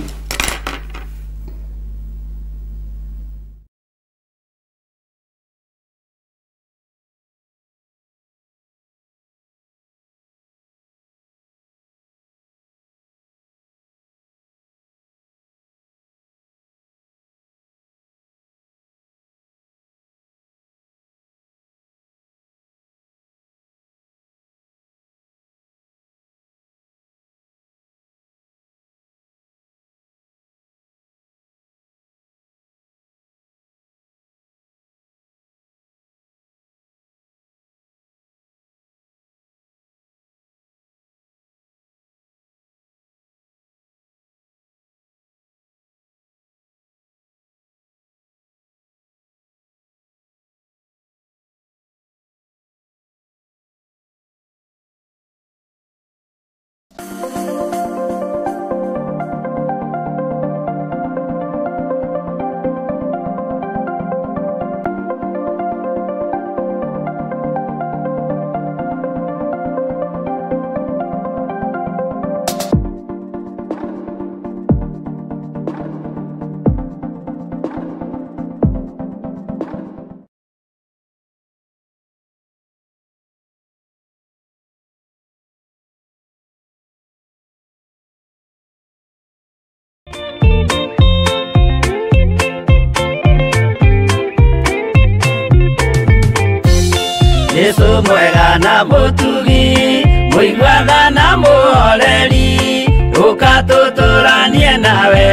Yesu mwega na mũtugi, mũiguana na mũhoreri, ũka tũtũranie nawe,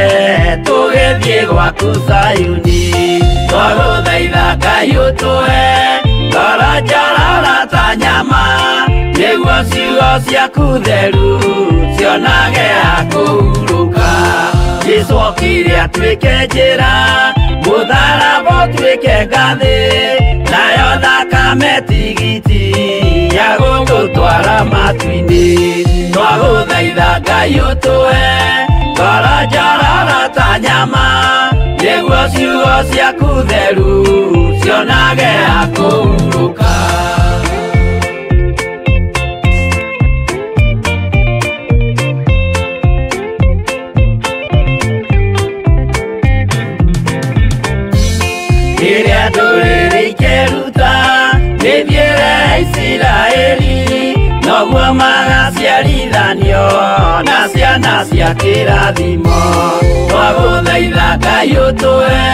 tũgĩthiĩ gwaku Zayuni. Twagũthaitha Ngai ũtũhe ngoro njororo ta nyama, nĩguo ciugo ciaku theru cionage ha kũhurũka. Jesũ okire atuĩke njĩra, mũtharaba ũtuĩke ngathĩ, nayo thakame tigiti ya gũgũtwara matu-inĩ. Twagũthaitha Ngai ũtũhe ngoro njororo ta nyama, nĩguo ciugo ciaku theru cionage ha kũhurũka. Rĩrĩa ndũrĩrĩ ikeruta mĩthiĩre ya Isiraeli, noguo magaciarithanio na ciana cia kĩrathimo. Twagũthaitha Ngai ũtũhe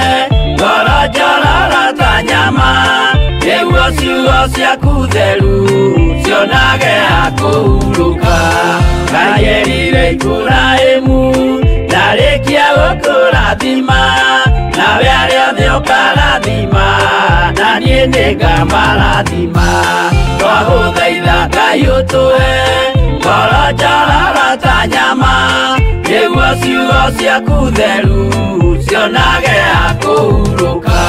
ngoro njororo ta nyama, nĩguo ciugo ciaku theru cionage ha kũhurũka. Ngai erire Iburahĩmu ndarĩkia gũkũrathima, nawe arĩa othe ũkarathima, na niĩ nĩngamarathima. Twagũthaitha Ngai ũtũhe ngoro njororo ta nyama, nĩguo ciugo ciaku theru cionage ha kũhurũka.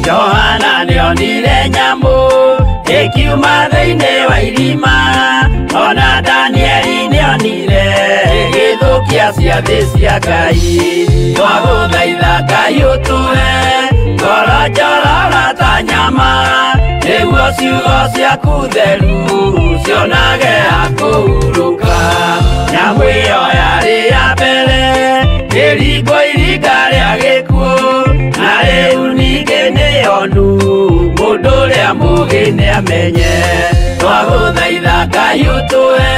Johana nĩonire nyamũ ĩkiuma thĩinĩ wa irima, ona Danieli nĩonire ĩgĩthũkia ciathĩ cia Ngai. Twagũthaitha Ngai ũtũhe ngoro njororo ta nyama, nĩguo ciugo ciaku theru cionage ha kũhurũka. Nyamũ ĩyo yarĩ ya mbere ĩringwo iringa rĩa gĩkuũ, na rĩu ningĩ nĩyonwo Nĩamenye twagũthaitha Ngai ũtũhe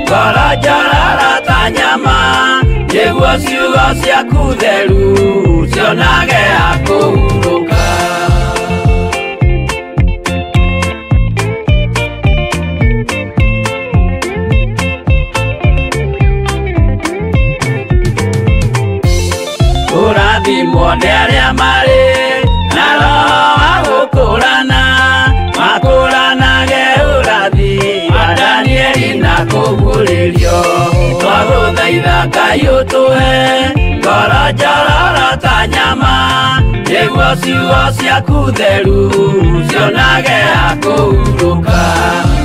ngoro njororo ta nyama nĩguo ciugo ciaku theru cionage ha kũhurũka. Kũrathimwo nĩ arĩa marĩ na roho wa gũkũrana makũranage ũrathi wa Danieli na kũguũrĩrio. Twagũthaitha Ngai ũtũhe ngoro njororo ta nyama nĩguo ciugo ciaku theru cionage ha kũhurũka.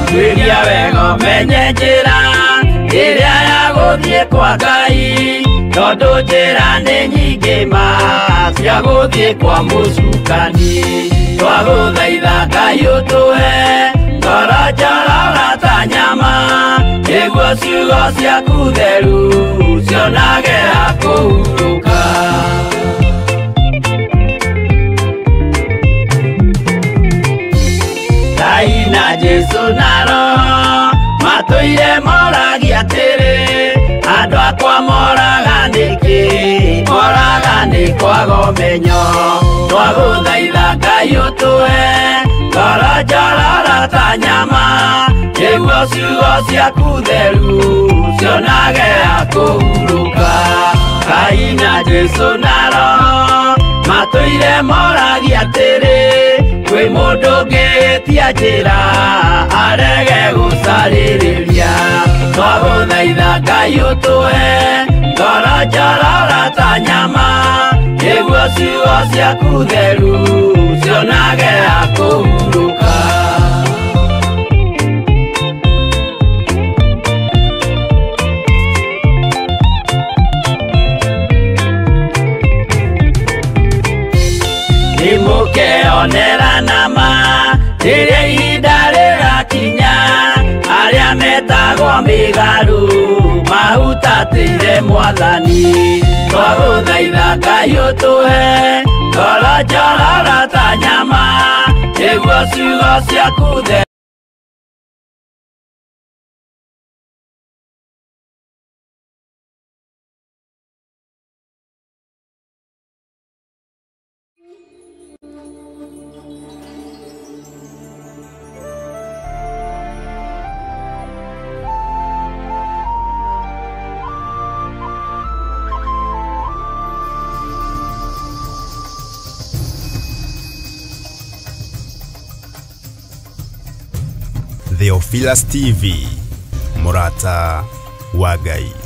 Tuĩria wega ũmenye njĩra ĩrĩa ya gũthiĩ kwa Ngai tondũ njĩra nĩ nyingĩ ma cia gũthiĩ kwa mũcukani. Twagũthaitha Ngai ũtũhe ngoro njororo ta nyama nĩguo ciugo ciaku theru cionage ha kũhurũka. Ngai na Jesũ na Roho matũire moragia atĩrĩ andũ akwa moraga nĩkĩ moraga nĩ kwaga ũmenyo. Twagũthaitha Ngai ũtũhe ngoro njororo ta nyama nĩguo ciugo ciaku theru cionage ha kũhurũka. Ngai na Jesũ na Roho matũire moragia atĩrĩ kwĩ mũndũ ũngĩtia njĩra arege gũcarĩrĩria. Twagũthaitha Ngai ũtũhe ngoro njororo ta nyama nĩguo ciugo ciaku theru cionage ha kũhurũka. Nĩmũkeonera nama rĩrĩa ihinda rĩrakinya arĩa metagwo mĩgarũ mahutatĩire Mwathani. Twagũthaitha Ngai ũtũhe ngoro njororo ta nyama nĩguo ciugo ciaku theru Theophilus TV, Murata wa Ngai.